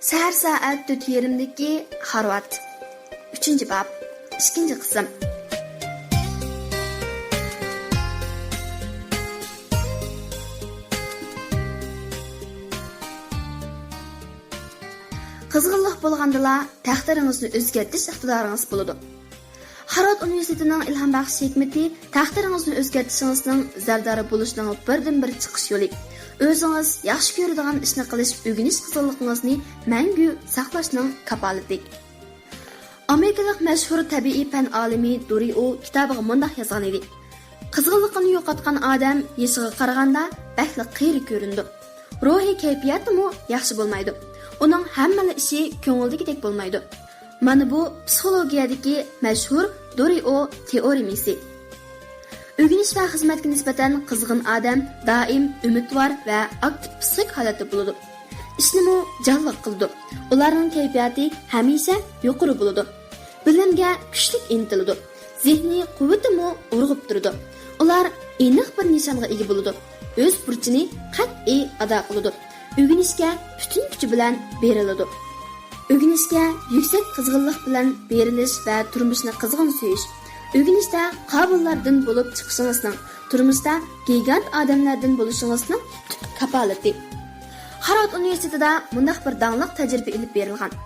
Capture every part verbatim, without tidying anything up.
سەھەر سائەت تۆت يېرىمدىكى خارۋارد. ئۈچىنچى باب، ئىككىنچى قىسىم. قىزغىنلىق بولغاندىلا، تەقدىرىڭىزنى ئۆزگەرتىش ئىقتىدارىڭىز بولىدۇ. خارۋارد ئۇنىۋېرسىتېتىنىڭ ئىلھام بەخش ھېكمىتى تەقدىرىڭىزنى ئۆزگەرتىشىڭىزنىڭ زەردارى بولۇشنىڭ بىردىنبىر چىقىش يولى، ئۆزىڭىز ياخشى كۆرىدىغان ئىشنى قىلىش، ئۆگىنىش قىزغىنلىقىڭىزنى مەڭگۈ ساقلاشنىڭ كاپالىتى. ئامېرىكىلىق مەشھۇر تەبىئىي پەن ئالىمى دورىئو كىتابىغا مۇنداق يازغان ئىدى: «قىزغىنلىقىنى يوقاتقان ئادەم يېشىغا قارىغاندا بەكلا قېرى كۆرۈنىدۇ. روھىي كەيپىياتىمۇ ياخشى بولمايدۇ. ئۇنىڭ ھەممىلا ئىشى كۆڭۈلدىكىدەك بولمايدۇ.» مانا بۇ پسىخولوگىيەدىكى مەشھۇر دورىئو تېئورېمىسى. ئۆگىنىش ۋە خىزمەتكە نىسبەتەن قىزغىن ئادەم دائىم ئۈمىدۋار ۋە ئاكتىپ پسىخىك ھالەتتە بولىدۇ. ئىشنىمۇ جانلىق قىلىدۇ. ئۇلارنىڭ كەيپىياتى ھەمىشە يۇقىرى بولىدۇ. بىلىمگە كۈچلۈك ئىنتىلىدۇ. زېھنىي قۇۋۋىتىمۇ ئۇرغۇپ تۇرىدۇ. ئۇلار ئېنىق بىر نىشانغا ئىگە بولىدۇ. ئۆز بۇرچىنى قەتئىي ئادا قىلىدۇ. ئۆگىنىشكە پۈتۈن كۈچى بىلەن بېرىلىدۇ. ئۆگىنىشكە يۈكسەك قىزغىنلىق بىلەن بېرىلىش ۋە تۇرمۇشنى قىزغىن سۆيۈش. ئۆگىنىشتە قابىللاردىن بولۇپ چىقىشىڭىزنىڭ، تۇرمۇشتا گىگانت ئادەملەردىن بولۇشىڭىزنىڭ تۈپ كاپالىتى. خارۋارد ئۇنىۋېرسىتېتىدا مۇنداق بىر داڭلىق تەجرىبە ئېلىپ بېرىلغان.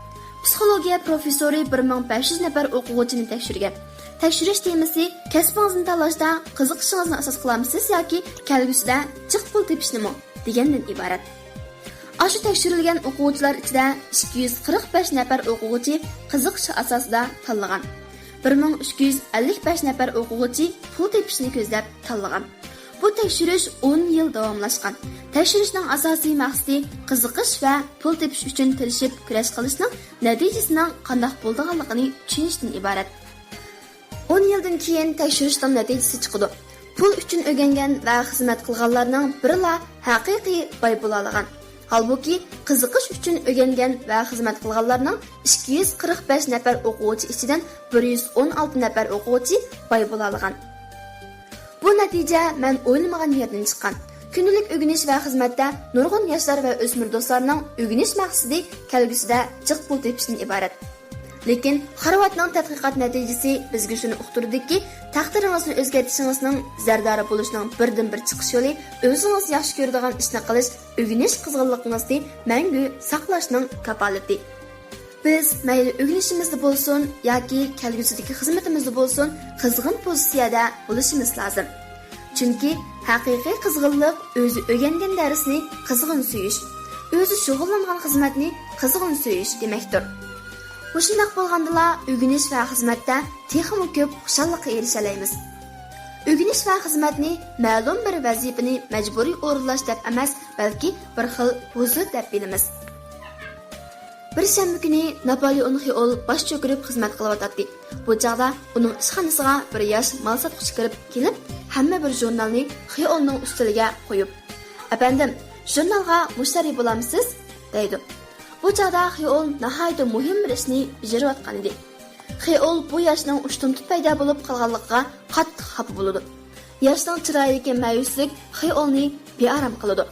پسىخولوگىيە پروفېسسورى بىر مىڭ بەش يۈز نەپەر ئوقۇغۇچىنى تەكشۈرگەن. تەكشۈرۈش تېمىسى «كەسپىڭىزنى تاللاشتا قىزىقىشىڭىزنى ئاساس قىلامسىز ياكى كەلگۈسىدە جىق پۇل تېپىشنىمۇ؟» دېگەندىن ئىبارەت. ئاشۇ تەكشۈرۈلگەن ئوقۇغۇچىلار ئىچىدە ئىككى يۈز قىرىق بەش نەپەر ئوقۇغۇچى قىزىقىش ئاساسىدا تاللىغان. بىر مىڭ ئۈچ يۈز ئەللىك بەش نەپەر ئوقۇغۇچى پۇل تېپىشنى كۆزلەپ تاللىغان. بۇ تەكشۈرۈش ئون يىل داۋاملاشقان. تەكشۈرۈشنىڭ ئاساسىي مەقسىتى قىزىقىش ۋە پۇل تېپىش ئۈچۈن تىرىشىپ كۈرەش قىلىشنىڭ نەتىجىسىنىڭ قانداق بولىدىغانلىقىنى چۈشىنىشتىن ئىبارەت. ئون يىلدىن كېيىن تەكشۈرۈشنىڭ نەتىجىسى چىقىدۇ. پۇل ئۈچۈن ئۆگەنگەن ۋە خىزمەت قىلغانلارنىڭ بىرىلا ھەقىقىي باي بولالىغان. ھالبۇكى، قىزىقىش ئۈچۈن ئۆگەنگەن ۋە خىزمەت قىلغانلارنىڭ ئىككى يۈز قىرىق بەش نەپەر ئوقۇغۇچى ئىچىدىن بىر يۈز ئون ئالتە نەپەر ئوقۇغۇچى باي بولالىغان. بۇ نەتىجە مەن ئويلىمىغان يەردىن چىققان. كۈندىلىك ئۆگىنىش ۋە خىزمەتتە نۇرغۇن ياشلار ۋە ئۆسمۈر دوستلارنىڭ ئۆگىنىش مەقسىتى كەلگۈسىدە جىق پۇل تېپىشتىن ئىبارەت. لېكىن خارۋاردنىڭ تەتقىقات نەتىجىسى بىزگە شۇنى ئۇقتۇرىدۇكى، تەقدىرىڭىزنى ئۆزگەرتىشىڭىزنىڭ زەردارى بولۇشنىڭ بىردىنبىر چىقىش يولى ئۆزىڭىز ياخشى كۆرىدىغان ئىشنى قىلىش، ئۆگىنىش قىزغىنلىقىڭىزنى مەڭگۈ ساقلاشنىڭ كاپالىتى. بىز مەيلى ئۆگىنىشىمىزدە بولسۇن ياكى كەلگۈسىدىكى خىزمىتىمىزدە بولسۇن، قىزغىن پوزىتسىيەدە بولۇشىمىز لازىم. چۈنكى ھەقىقىي قىزغىنلىق ئۆزى ئۆگەنگەن دەرسنى قىزغىن سۆيۈش، ئۆزى شۇغۇللانغان خىزمەتنى قىزغىن سۆيۈش دېمەكتۇر. مۇشۇنداق بولغاندىلا، ئۆگىنىش ۋە خىزمەتتە تېخىمۇ كۆپ خۇشاللىققا ئېرىشەلەيمىز. ئۆگىنىش ۋە خىزمەتنى مەلۇم بىر ۋەزىپىنى مەجبۇرىي ئورۇنلاش دەپ ئەمەس، بەلكى بىر خىل ھۇزۇر دەپ بىلىمىز. بىر شەنبە كۈنى ناپالېئون خېئول باش چۆكۈرۈپ خىزمەت قىلىۋاتاتتى. بۇ چاغدا ئۇنىڭ ئىشخانىسىغا بىر ياش مال ساتقۇچى كىرىپ كېلىپ، ھەممە بىر ژۇرنالنى خېئولنىڭ ئۈستىلىگە قويۇپ، «ئەپەندىم، ژۇرنالغا مۇشتەرى بولامسىز؟» دەيدۇ. بۇ چاغدا خېئول ناھايىتى مۇھىم بىر ئىشنى بېجىرىۋاتقانىدى. خېئول بۇ ياشنىڭ ئۇشتۇمتۇت پەيدا بولۇپ قالغانلىقىغا قاتتىق خاپا بولىدۇ. ياشنىڭ چىرايىدىكى مايۇسلۇق خېئولنى بىئارام قىلىدۇ.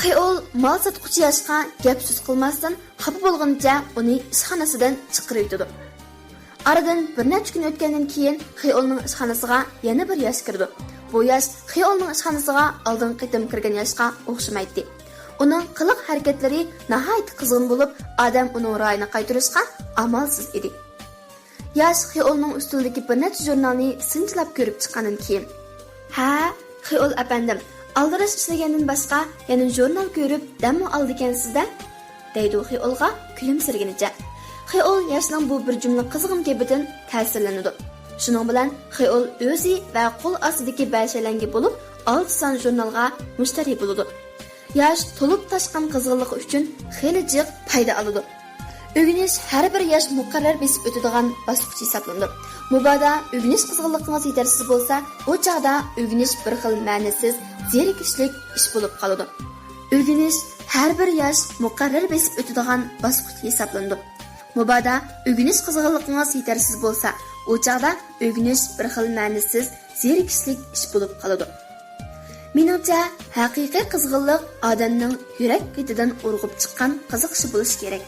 خېئول مال ساتقۇچى ياشقا گەپ-سۆز قىلماستىن، خاپا بولغىنىچە ئۇنى ئىشخانىسىدىن چىقىرىۋېتىدۇ. ئارىدىن بىر نەچچە كۈن ئۆتكەندىن كېيىن، خېئولنىڭ ئىشخانىسىغا يەنە بىر ياش كىرىدۇ. بۇ ياش خېئولنىڭ ئىشخانىسىغا ئالدىنقى قېتىم كىرگەن ياشقا ئوخشىمايتتى. ئۇنىڭ قىلىق-ھەرىكەتلىرى ناھايىتى قىزغىن بولۇپ، ئادەم ئۇنىڭ رايىنى قايتۇرۇشقا ئامالسىز ئىدى. ياش خېئولنىڭ ئۈستىلىدىكى بىر نەچچە ژۇرنالنى سىنچىلاپ كۆرۈپ چىققاندىن كېيىن، «ھە، خېئول ئەپەندىم، ئالدىراش ئىشلىگەندىن باشقا يەنە ژۇرنال كۆرۈپ دەممۇ ئالىدىكەنسىز-دە؟» دەيدۇ خېئولغا كۈلۈمسىرىگىنىچە. خېئول ياشنىڭ بۇ بىر جۈملە قىزغىن گېپىدىن تەسىرلىنىدۇ. شۇنىڭ بىلەن خېئول ئۆزى ۋە قول ئاستىدىكى بەشەيلەنگە بولۇپ، ئالتە سان ژۇرنالغا مۇشتەرى بولىدۇ. ياش تولۇپ تاشقان قىزغىنلىقى ئۈچۈن خېلى جىق پايدا ئالىدۇ. ئۆگىنىش ھەر بىر ياش مۇقەررەر بېسىپ ئۆتىدىغان باسقۇچ ھېسابلىنىدۇ. مۇبادا ئۆگىنىش قىزغىنلىقىڭىز يېتەرسىز بولسا، ئۇ چاغدا ئۆگىنىش بىر خىل مەنىسىز، زېرىكىشلىك ئىش بولۇپ قالىدۇ. ئۆگىنىش ھەر بىر ياش مۇقەررەر بېسىپ ئۆتىدىغان باسقۇچ ھېسابلىنىدۇ. مۇبادا ئۆگىنىش قىزغىنلىقىڭىز يېتەرسىز بولسا، ئۇ چاغدا ئۆگىنىش بىر خىل مەنىسىز، زېرىكىشلىك ئىش بولۇپ قالىدۇ. مېنىڭچە، ھەقىقىي قىزغىنلىق ئادەمنىڭ يۈرەك قېتىدىن ئۇرغۇپ چىققان قىزىقىشى بولۇشى كېرەك.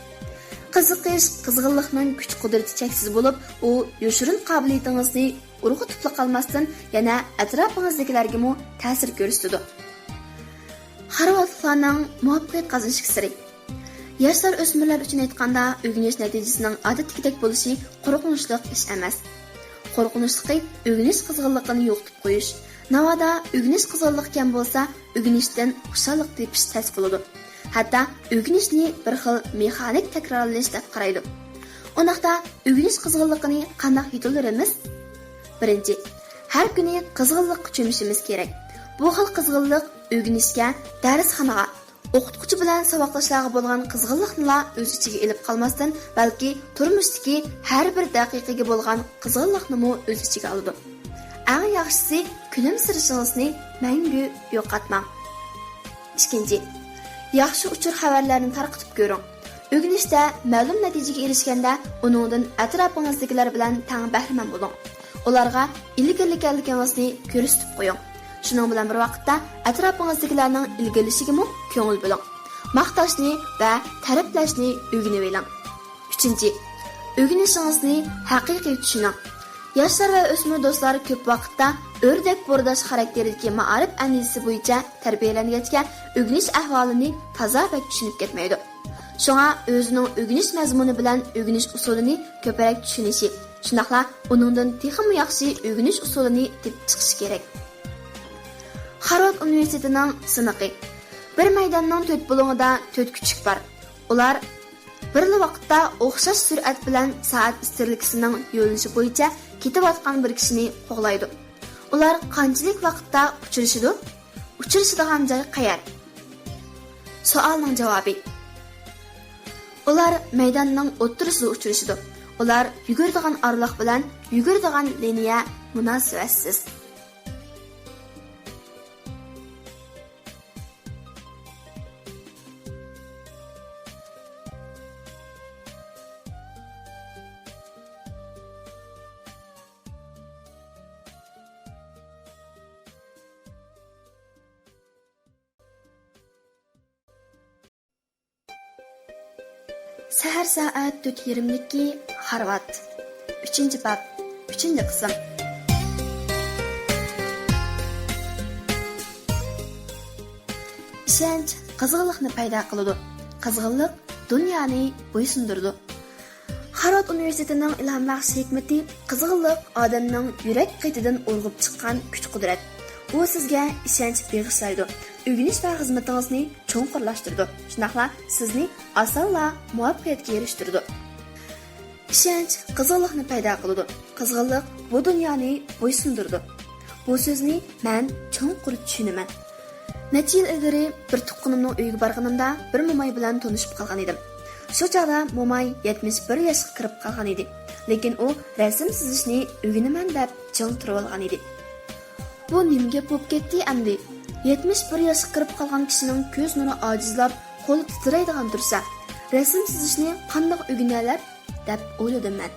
قىزىقىش، قىزغىنلىقنىڭ كۈچ-قۇدرىتى چەكسىز بولۇپ، ئۇ يوشۇرۇن قابىلىيىتىڭىزنى ئۇرغۇتۇپلا قالماستىن، يەنە ئەتراپىڭىزدىكىلەرگىمۇ تەسىر كۆرسىتىدۇ. خارۋاردلىقلارنىڭ مۇۋەپپەقىيەت قازىنىشتىكى سىرى. ياشلار، ئۆسمۈرلەر ئۈچۈن ئېيتقاندا، ئۆگىنىش نەتىجىسىنىڭ ئادەتتىكىدەك بولۇشى قورقۇنچلۇق ئىش ئەمەس. قورقۇنچلۇقى ئۆگىنىش قىزغىنلىقىنى يوقىتىپ قويۇش. ناۋادا ئۆگىنىش قىزغىنلىقى كەم بولسا، ئۆگىنىشتىن خۇشاللىق تېپىش تەس بولىدۇ. ھەتتا ئۆگىنىشنى بىر خىل مېخانىك تەكرارلىنىش دەپ قارايدۇ. ئۇنداقتا ئۆگىنىش قىزغىنلىقىنى قانداق يېتىلدۈرىمىز؟ بىرىنچى، ھەر كۈنى قىزغىنلىققا چۆمۈشىمىز كېرەك. بۇ خىل قىزغىنلىق ئۆگىنىشكە، دەرسخانىغا، ئوقۇتقۇچى بىلەن ساۋاقداشلارغا بولغان قىزغىنلىقنىلا ئۆز ئىچىگە ئېلىپ قالماستىن، بەلكى تۇرمۇشتىكى ھەر بىر دەقىقىگە بولغان قىزغىنلىقنىمۇ ئۆز ئىچىگە ئالىدۇ. ئەڭ ياخشىسى، كۈلۈمسىرىشىڭىزنى مەڭگۈ يوقاتماڭ. ئىككىنچى، ياخشى ئۇچۇر خەۋەرلەرنى تارقىتىپ كۆرۈڭ. ئۆگىنىشتە مەلۇم نەتىجىگە ئېرىشكەندە، ئۇنىڭدىن ئەتراپىڭىزدىكىلەر بىلەن تەڭ بەھرىمەن بولۇڭ. ئۇلارغا ئىلگىرىلىگەنلىكىڭىزنى كۆرسىتىپ قويۇڭ. شۇنىڭ بىلەن بىر ۋاقىتتا، ئەتراپىڭىزدىكىلەرنىڭ ئىلگىرىلىشىگىمۇ كۆڭۈل بۆلۈڭ. ماختاشنى ۋە تەرىپلەشنى ئۆگىنىۋېلىڭ. ئۈچىنچى، ئۆگىنىشىڭىزنى ھەقىقىي چۈشىنىڭ. ياشلار ۋە ئۆسمۈر دوستلار كۆپ ۋاقىتتا ئۆردەك بورداش خاراكتېرىدىكى مائارىپ ئەندىزىسى بويىچە تەربىيەلەنگەچكە، ئۆگىنىش ئەھۋالىنى تازا بەك چۈشىنىپ كەتمەيدۇ. شۇڭا ئۆزىنىڭ ئۆگىنىش مەزمۇنى بىلەن ئۆگىنىش ئۇسۇلىنى كۆپرەك چۈشىنىشى، شۇنداقلا ئۇنىڭدىن تېخىمۇ ياخشى ئۆگىنىش ئۇسۇلىنى تېپىپ چىقىشى كېرەك. خارۋارد ئۇنىۋېرسىتېتىنىڭ سىنىقى. بىر مەيداننىڭ تۆت بۇلۇڭىدا تۆت كۈچۈك بار. ئۇلار بىرلا ۋاقىتتا ئوخشاش سۈرئەت بىلەن سائەت ئىستىرلىكىسىنىڭ يۆنىلىشى بويىچە كېتىۋاتقان بىر كىشىنى قوغلايدۇ. ئۇلار قانچىلىك ۋاقىتتا ئۇچرىشىدۇ؟ ئۇچرىشىدىغان جاي قەيەر؟ سوئالنىڭ جاۋابى. ئۇلار مەيداننىڭ ئوتتۇرىسىدا ئۇچرىشىدۇ. ئۇلار يۈگۈرىدىغان ئارىلىق بىلەن يۈگۈرىدىغان لىنىيە مۇناسىۋەتسىز. سەھەر سائەت تۆت يېرىملىكى خارۋارد. ئۈچىنچى باب، ئۈچىنچى قىسىم. ئىشەنچ قىزغىنلىقنى پەيدا قىلىدۇ. قىزغىنلىق دۇنيانى بويسۇندۇرىدۇ. خارۋارد ئۇنىۋېرسىتېتىنىڭ ئىلھام بەخش ھېكمىتى قىزغىنلىق ئادەمنىڭ يۈرەك قېتىدىن ئۇرغۇپ چىققان كۈچ-قۇدرەت. ئۇ سىزگە ئىشەنچ بېغىشلايدۇ، ئۆگىنىش ۋە خىزمىتىڭىزنى چوڭقۇرلاشتۇرىدۇ، شۇنداقلا سىزنى ئاسانلا مۇۋەپپەقىيەتكە ئېرىشتۈرىدۇ. ئىشەنچ قىزغىنلىقنى پەيدا قىلىدۇ. قىزغىنلىق بۇ دۇنيانى بويسۇندۇرىدۇ. بۇ سۆزنى مەن چوڭقۇر چۈشىنىمەن. نەچچە يىل ئىلگىرى بىر تۇغقىنىمنىڭ ئۆيىگە بارغىنىمدا بىر موماي بىلەن تونۇشۇپ قالغان ئىدىم. شۇ چاغدا موماي يەتمىش بىر ياشقا كىرىپ قالغان ئىدى. لېكىن ئۇ رەسىم سىزىشنى ئۆگىنىمەن دەپ چىڭ تۇرۇۋالغان ئىدى. بۇ نېمە گەپ بولۇپ كەتتى ئەمدى؟ يەتمىش بىر ياشقا كىرىپ قالغان كىشىنىڭ كۆز نۇرى ئاجىزلاپ، قولى تىترەيدىغان تۇرسا، رەسىم سىزىشنى قانداق ئۆگىنەلەر؟ دەپ ئويلىدىم مەن.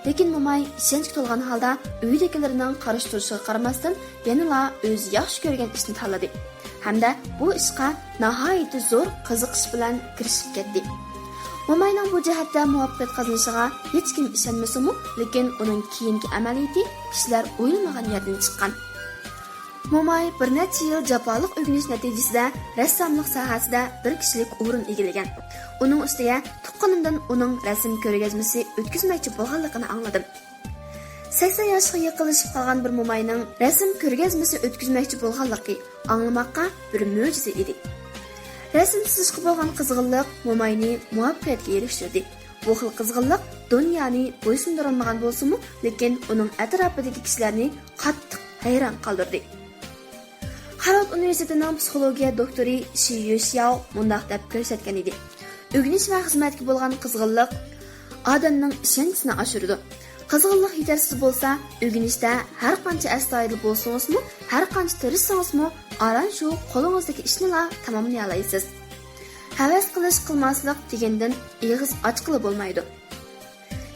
لېكىن موماي ئىشەنچكە تولغان ھالدا ئۆيدىكىلىرىنىڭ قارشى تۇرۇشىغا قارىماستىن، يەنىلا ئۆزى ياخشى كۆرگەن ئىشنى تاللىدى ھەمدە بۇ ئىشقا ناھايىتى زور قىزىقىش بىلەن كىرىشىپ كەتتى. موماينىڭ بۇ جەھەتتە مۇۋەپپەقىيەت قازىنىشىغا ھېچكىم ئىشەنمىسىمۇ، لېكىن ئۇنىڭ كېيىنكى ئەمەلىيىتى كىشىلەر ئويلىمىغان يەردىن چىققان. موماي بىر نەچچە يىل جاپالىق ئۆگىنىش نەتىجىسىدە رەسساملىق ساھەسىدە بىر كىشىلىك ئورۇن ئىگىلىگەن. ئۇنىڭ ئۈستىگە تۇغقىنىمدىن ئۇنىڭ رەسىم كۆرگەزمىسى ئۆتكۈزمەكچى بولغانلىقىنى ئاڭلىدىم. سەكسەن ياشقا يېقىنلىشىپ قالغان بىر موماينىڭ رەسىم كۆرگەزمىسى ئۆتكۈزمەكچى بولغانلىقى ئاڭلىماققا بىر مۆجىزە ئىدى. رەسىم سىزىشقا بولغان قىزغىنلىق موماينى مۇۋەپپەقىيەتكە ئېرىشتۈردى. بۇ خىل قىزغىنلىق دۇنيانى بويسۇندۇرالمىغان بولسىمۇ، لېكىن ئۇنىڭ ئەتراپىدىكى كىشىلەرنى قاتتىق ھەيران قالدۇردى. خارۋارد ئۇنىۋېرسىتېتىنىڭ پسىخولوگىيە دوكتورى شى يۈشياۋ مۇنداق دەپ كۆرسەتكەن ئىدى: ئۆگىنىش ۋە خىزمەتكە بولغان قىزغىنلىق ئادەمنىڭ ئىشەنچىسىنى ئاشۇرىدۇ. قىزغىنلىق يېتەرسىز بولسا، ئۆگىنىشتە ھەر قانچە ئەستايىدىل بولسىڭىزمۇ، ھەر قانچە تىرىشسىڭىزمۇ، ئاران شۇ قولىڭىزدىكى ئىشنىلا تاماملىيالايسىز. ھەۋەس قىلىش، قىلماسلىق دېگەندىن ئېغىز ئاچقىلى بولمايدۇ.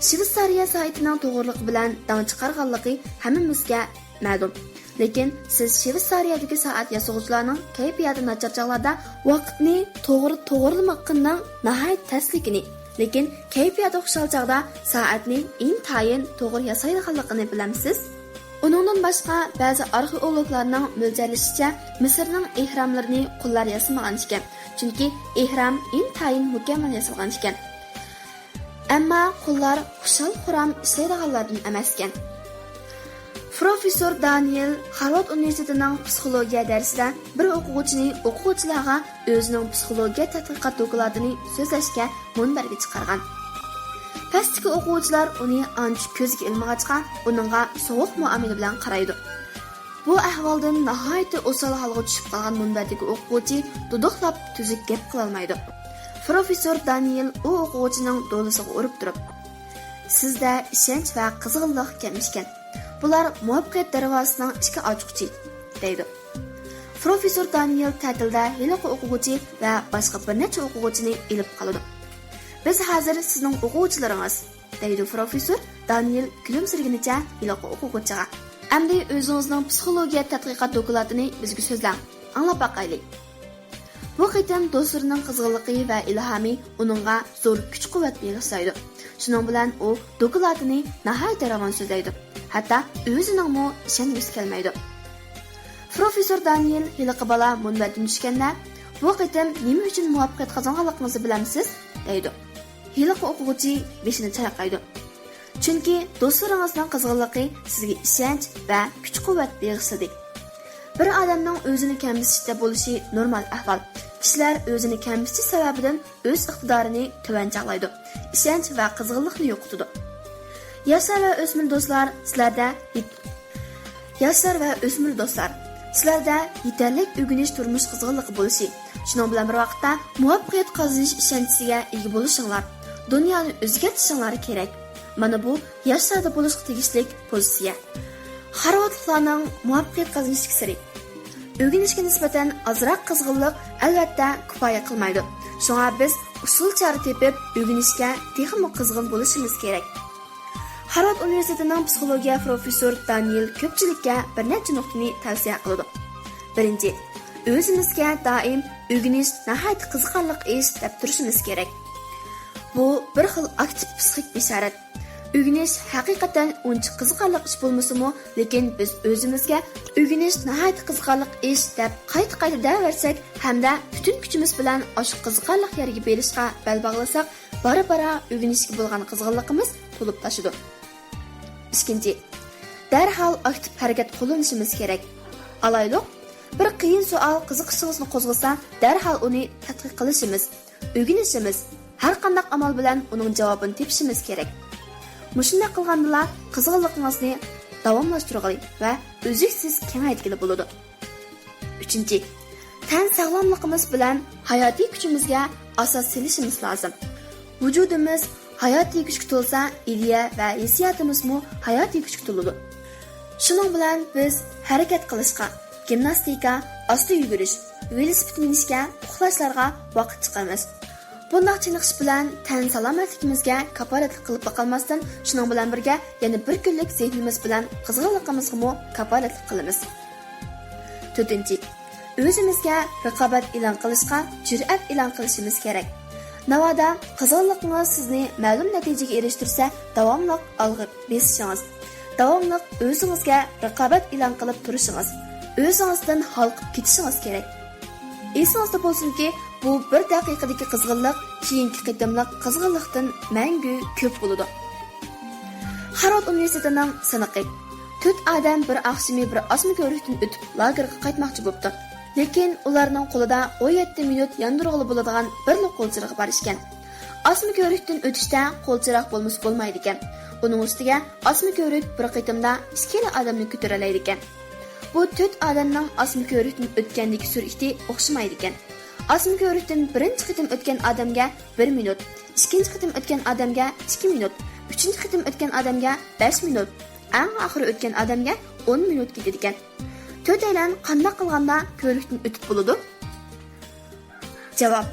شۋېتسارىيە سائىتىنىڭ توغرىلىقى بىلەن داڭ چىقارغانلىقى ھەممىمىزگە مەلۇم. لېكىن سىز شۋېتسارىيەدىكى سائەت ياسىغۇچىلارنىڭ كەيپىياتى ناچار چاغلاردا ۋاقىتنى توغرا توغرىلىماققىنىڭ ناھايىتى تەسلىكىنى، لېكىن كەيپىياتى خۇشال چاغدا سائەتنى ئىنتايىن توغرا ياسايدىغانلىقىنى بىلەمسىز؟ ئۇنىڭدىن باشقا، بەزى ئارخېئولوگلارنىڭ مۆلچەرلىشىچە، مىسىرنىڭ ئېھراملىرىنى قۇللار ياسىمىغان ئىكەن، چۈنكى ئېھرام ئىنتايىن مۇكەممەل ياسالغان ئىكەن. ئەمما قۇللار خۇشال-خۇرام ئىشلەيدىغانلاردىن ئەمەسكەن. پروفېسسور دانىيېل خارۋارد ئۇنىۋېرسىتېتىنىڭ پسىخولوگىيە دەرسىدە بىر ئوقۇغۇچىنى ئوقۇغۇچىلارغا ئۆزىنىڭ پسىخولوگىيە تەتقىقات دوكلاتىنى سۆزلەشكە مۇنبەرگە چىقارغان. پەستىكى ئوقۇغۇچىلار ئۇنى ئانچە كۆزگە ئىلمىغاچقا، ئۇنىڭغا سوغۇق مۇئامىلە بىلەن قارايدۇ. بۇ ئەھۋالدىن ناھايىتى ئوسال ھالغا چۈشۈپ قالغان مۇنبەردىكى ئوقۇغۇچى دۇدۇقلاپ تۈزۈك گەپ قىلالمايدۇ. پروفېسسور دانىيېل ئۇ ئوقۇغۇچىنىڭ دولىسىغا ئۇرۇپ تۇرۇپ، «سىزدە ئىشەنچ ۋە قىزغىنلىق كەم ئىكەن. بۇلار مۇۋەپپەقىيەت دەرۋازىسىنىڭ ئىككى ئاچقۇچى»، دەيدۇ. پروفېسسور دانىيېل تەتىلدە ھېلىقى ئوقۇغۇچى ۋە باشقا بىر نەچچە ئوقۇغۇچىنى ئېلىپ قالىدۇ. «بىز ھازىر سىزنىڭ ئوقۇغۇچىلىرىڭىز»، دەيدۇ پروفېسسور دانىيېل كۈلۈمسىرىگىنىچە ھېلىقى ئوقۇغۇچىغا. «ئەمدى ئۆزىڭىزنىڭ پسىخولوگىيە تەتقىقات دوكلاتىنى بىزگە سۆزلەڭ، ئاڭلاپ باقايلى.» بۇ قېتىم دوستلىرىنىڭ قىزغىنلىقى ۋە ئىلھامى ئۇنىڭغا زور كۈچ-قۇۋۋەت بېغىشلايدۇ. شۇنىڭ بىلەن ئۇ دوكلاتىنى ناھايىتى راۋان سۆزلەيدۇ. ھەتتا ئۆزىنىڭمۇ ئىشەنگۈسى كەلمەيدۇ. پروفېسسور دانىيېل ھېلىقى بالا مۇنبەردىن چۈشكەندە، «بۇ قېتىم نېمە ئۈچۈن مۇۋەپپەقىيەت قازانغانلىقىڭىزنى بىلەمسىز؟» دەيدۇ. ھېلىقى ئوقۇغۇچى بېشىنى چايقايدۇ. «چۈنكى دوستلىرىڭىزنىڭ قىزغىنلىقى سىزگە ئىشەنچ ۋە كۈچ-قۇۋۋەت بېغىشلىدى.» بىر ئادەمنىڭ ئۆزىنى كەمسىتىشتە بولۇشى نورمال ئەھۋال. كىشىلەر ئۆزىنى كەمسىتىش سەۋەبىدىن ئۆز ئىقتىدارىنى تۆۋەن چاغلايدۇ، ئىشەنچ ۋە قىزغىنلىقنى يوقىتىدۇ. ياشلار ۋە ئۆسمۈر دوستلار، سىلەردە يېت-، ياشلار ۋە ئۆسمۈر دوستلار، سىلەردە يېتەرلىك ئۆگىنىش تۇرمۇش قىزغىنلىقى بولۇشى، شۇنىڭ بىلەن بىر ۋاقىتتا مۇۋەپپەقىيەت قازىنىش ئىشەنچىسىگە ئىگە بولۇشۇڭلار، دۇنيانى ئۆزگەرتىشىڭلار كېرەك. مانا بۇ ياشلاردا بولۇشقا تېگىشلىك پوزىتسىيە. خارۋاردلىقلارنىڭ مۇۋەپپەقىيەت قازىنىشتىكى سىرى. ئۆگىنىشكە نىسبەتەن ئازراق قىزغىنلىق، ئەلۋەتتە، كۇپايە قىلمايدۇ. شۇڭا بىز ئۇسۇل-چارە تېپىپ، ئۆگىنىشكە تېخىمۇ قىزغىن بولۇشىمىز كېرەك. خارۋارد ئۇنىۋېرسىتېتىنىڭ پسىخولوگىيە پروفېسسورى دانىيېل كۆپچىلىككە بىر نەچچە نۇقتىنى تەۋسىيە قىلىدۇ. بىرىنچى، ئۆزىمىزگە دائىم «ئۆگىنىش ناھايىتى قىزىقارلىق ئىش» دەپ تۇرۇشىمىز كېرەك. بۇ بىر خىل ئاكتىپ پسىخىك بېشارەت. ئۆگىنىش ھەقىقەتەن ئۇنچە قىزىقارلىق ئىش بولمىسىمۇ، لېكىن بىز ئۆزىمىزگە «ئۆگىنىش ناھايىتى قىزىقارلىق ئىش» دەپ قايتا-قايتا دەۋەرسەك ھەمدە پۈتۈن كۈچىمىز بىلەن ئاشۇ قىزىقارلىق يەرگە بېرىشقا بەل باغلىساق، بارا-بارا ئۆگىنىشكە بولغان قىزغىنلىقىمىز تولۇپ تاشىدۇ. ئىككىنچى، دەرھال ئاكتىپ ھەرىكەت قوللىنىشىمىز كېرەك. ئالايلۇق، بىر قىيىن سوئال قىزىقىشىڭىزنى قوزغىسا، دەرھال ئۇنى تەتقىق قىلىشىمىز، ئۆگىنىشىمىز، ھەر قانداق ئامال بىلەن ئۇنىڭ جاۋابىنى تېپىشىمىز كېرەك. مۇشۇنداق قىلغاندىلا قىزغىنلىقىڭىزنى داۋاملاشتۇرغىلى ۋە ئۈزلۈكسىز كېڭەيتكىلى بولىدۇ. ئۈچىنچى، تەن ساغلاملىقىمىز بىلەن ھاياتىي كۈچىمىزگە ئاساس سېلىشىمىز لازىم. ۋۇجۇدىمىز ھاياتىي كۈچكە تولسا، ئىدىيە ۋە ھېسسىياتىمىزمۇ ھاياتىي كۈچكە تولىدۇ. شۇنىڭ بىلەن بىز ھەرىكەت قىلىشقا، گىمناستىكا، ئاستا يۈگۈرۈش، ۋېلىسىپىت مىنىشكە، ئۇخلاشلارغا ۋاقىت چىقىرىمىز. بۇنداق چېنىقىش بىلەن تەن سالامەتلىكىمىزگە كاپالەتلىك قىلىپ باقالماستىن، شۇنىڭ بىلەن بىرگە يەنە بىر كۈنلۈك زېھنىمىز بىلەن قىزغىنلىقىمىزغىمۇ كاپالەتلىك قىلىمىز. تۆتىنچى، ئۆزىمىزگە رىقابەت ئېلان قىلىشقا جۈرئەت ئېلان قىلىشىمىز كېرەك. ناۋادا قىزغىنلىقىڭىز سىزنى مەلۇم نەتىجىگە ئېرىشتۈرسە، داۋاملىق ئالغا بېسىشىڭىز، داۋاملىق ئۆزىڭىزگە رىقابەت ئېلان قىلىپ تۇرۇشىڭىز، ئۆزىڭىزدىن ھالقىپ كېتىشىڭىز كېرەك. ئېسىڭىزدە بولسۇنكى، بۇ بىر دەقىقىدىكى قىزغىنلىق كېيىنكى قېتىملىق قىزغىنلىقتىن مەڭگۈ كۆپ بولىدۇ. خارۋارد ئۇنىۋېرسىتېتىنىڭ سىنىقى. تۆت ئادەم بىر ئاخشىمى بىر ئاسما كۆۋرۈكتىن ئۆتۈپ، لاگېرغا قايتماقچى بوپتۇ. لېكىن ئۇلارنىڭ قولىدا ئون يەتتە مىنۇت ياندۇرغىلى بولىدىغان بىرلا قول چىرىغى بار ئىكەن. ئاسما كۆۋرۈكتىن ئۆتۈشتە قول چىراغ بولمىسا بولمايدىكەن. ئۇنىڭ ئۈستىگە ئاسما كۆۋرۈك بىر قېتىمدا ئىككىلا ئادەمنى كۆتۈرەلەيدىكەن. بۇ تۆت ئادەمنىڭ ئاسما كۆۋرۈكتىن ئۆتكەندىكى سۈرئىتى ئوخشىمايدىكەن. ئاسما كۆۋرۈكتىن بىرىنچى قېتىم ئۆتكەن ئادەمگە بىر مىنۇت، ئىككىنچى قېتىم ئۆتكەن ئادەمگە ئىككى مىنۇت، ئۈچىنچى قېتىم ئۆتكەن ئادەمگە بەش مىنۇت، ئەڭ ئاخىرى ئۆتكەن ئادەمگە ئون مىنۇت كېتىدىكەن. تۆتەيلەن قانداق قىلغاندا كۆۋرۈكتىن ئۆتۈپ بولىدۇ؟ جاۋاب.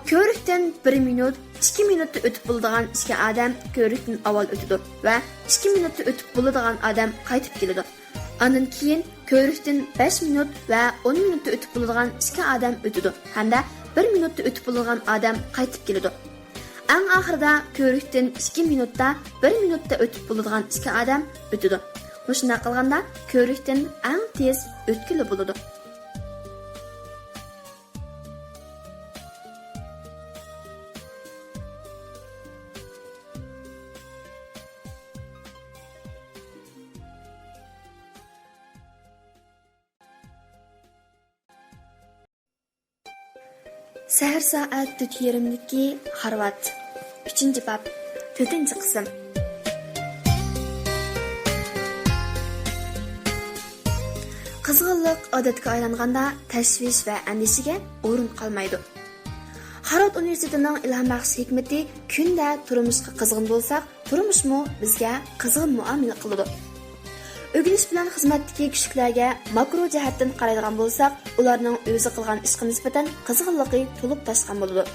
كۆۋرۈكتىن بىر مىنۇت، ئىككى مىنۇتتا ئۆتۈپ بولىدىغان ئىككى ئادەم كۆۋرۈكتىن ئاۋۋال ئۆتىدۇ ۋە ئىككى مىنۇتتا ئۆتۈپ بولىدىغان ئادەم قايتىپ كېلىدۇ. ئاندىن كېيىن كۆۋرۈكتىن بەش مىنۇت ۋە ئون مىنۇتتا ئۆتۈپ بولىدىغان ئىككى ئادەم ئۆتىدۇ ھەمدە بىر مىنۇتتا ئۆتۈپ بولىدىغان ئادەم قايتىپ كېلىدۇ. ئەڭ ئاخىرىدا كۆۋرۈكتىن ئىككى مىنۇتتا، بىر مىنۇتتا ئۆتۈپ بولىدىغان ئىككى ئادەم ئۆتىدۇ. مۇشۇنداق قىلغاندا كۆۋرۈكتىن ئەڭ تېز ئۆتكىلى بولىدۇ. سەھەر سائەت تۆت يېرىمدىكى خارۋات. ئۈچىنچى باب، تۆتىنچى قىسىم. قىزغىنلىق ئادەتكە ئايلانغاندا تەشۋىش ۋە ئەندىشىگە ئورۇن قالمايدۇ. خارۋارد ئۇنىۋېرسىتېتىنىڭ ئىلھام بەخش ھېكمىتى، كۈندە تۇرمۇشقا قىزغىن بولساق، تۇرمۇشمۇ بىزگە قىزغىن مۇئامىلە قىلىدۇ. ئۆگىنىش بىلەن خىزمەتتىكى كۈچلۈكلەرگە ماكرو جەھەتتىن قارايدىغان بولساق، ئۇلارنىڭ ئۆزى قىلغان ئىشقا نىسبەتەن قىزغىنلىقى تولۇپ تاشقان بولىدۇ.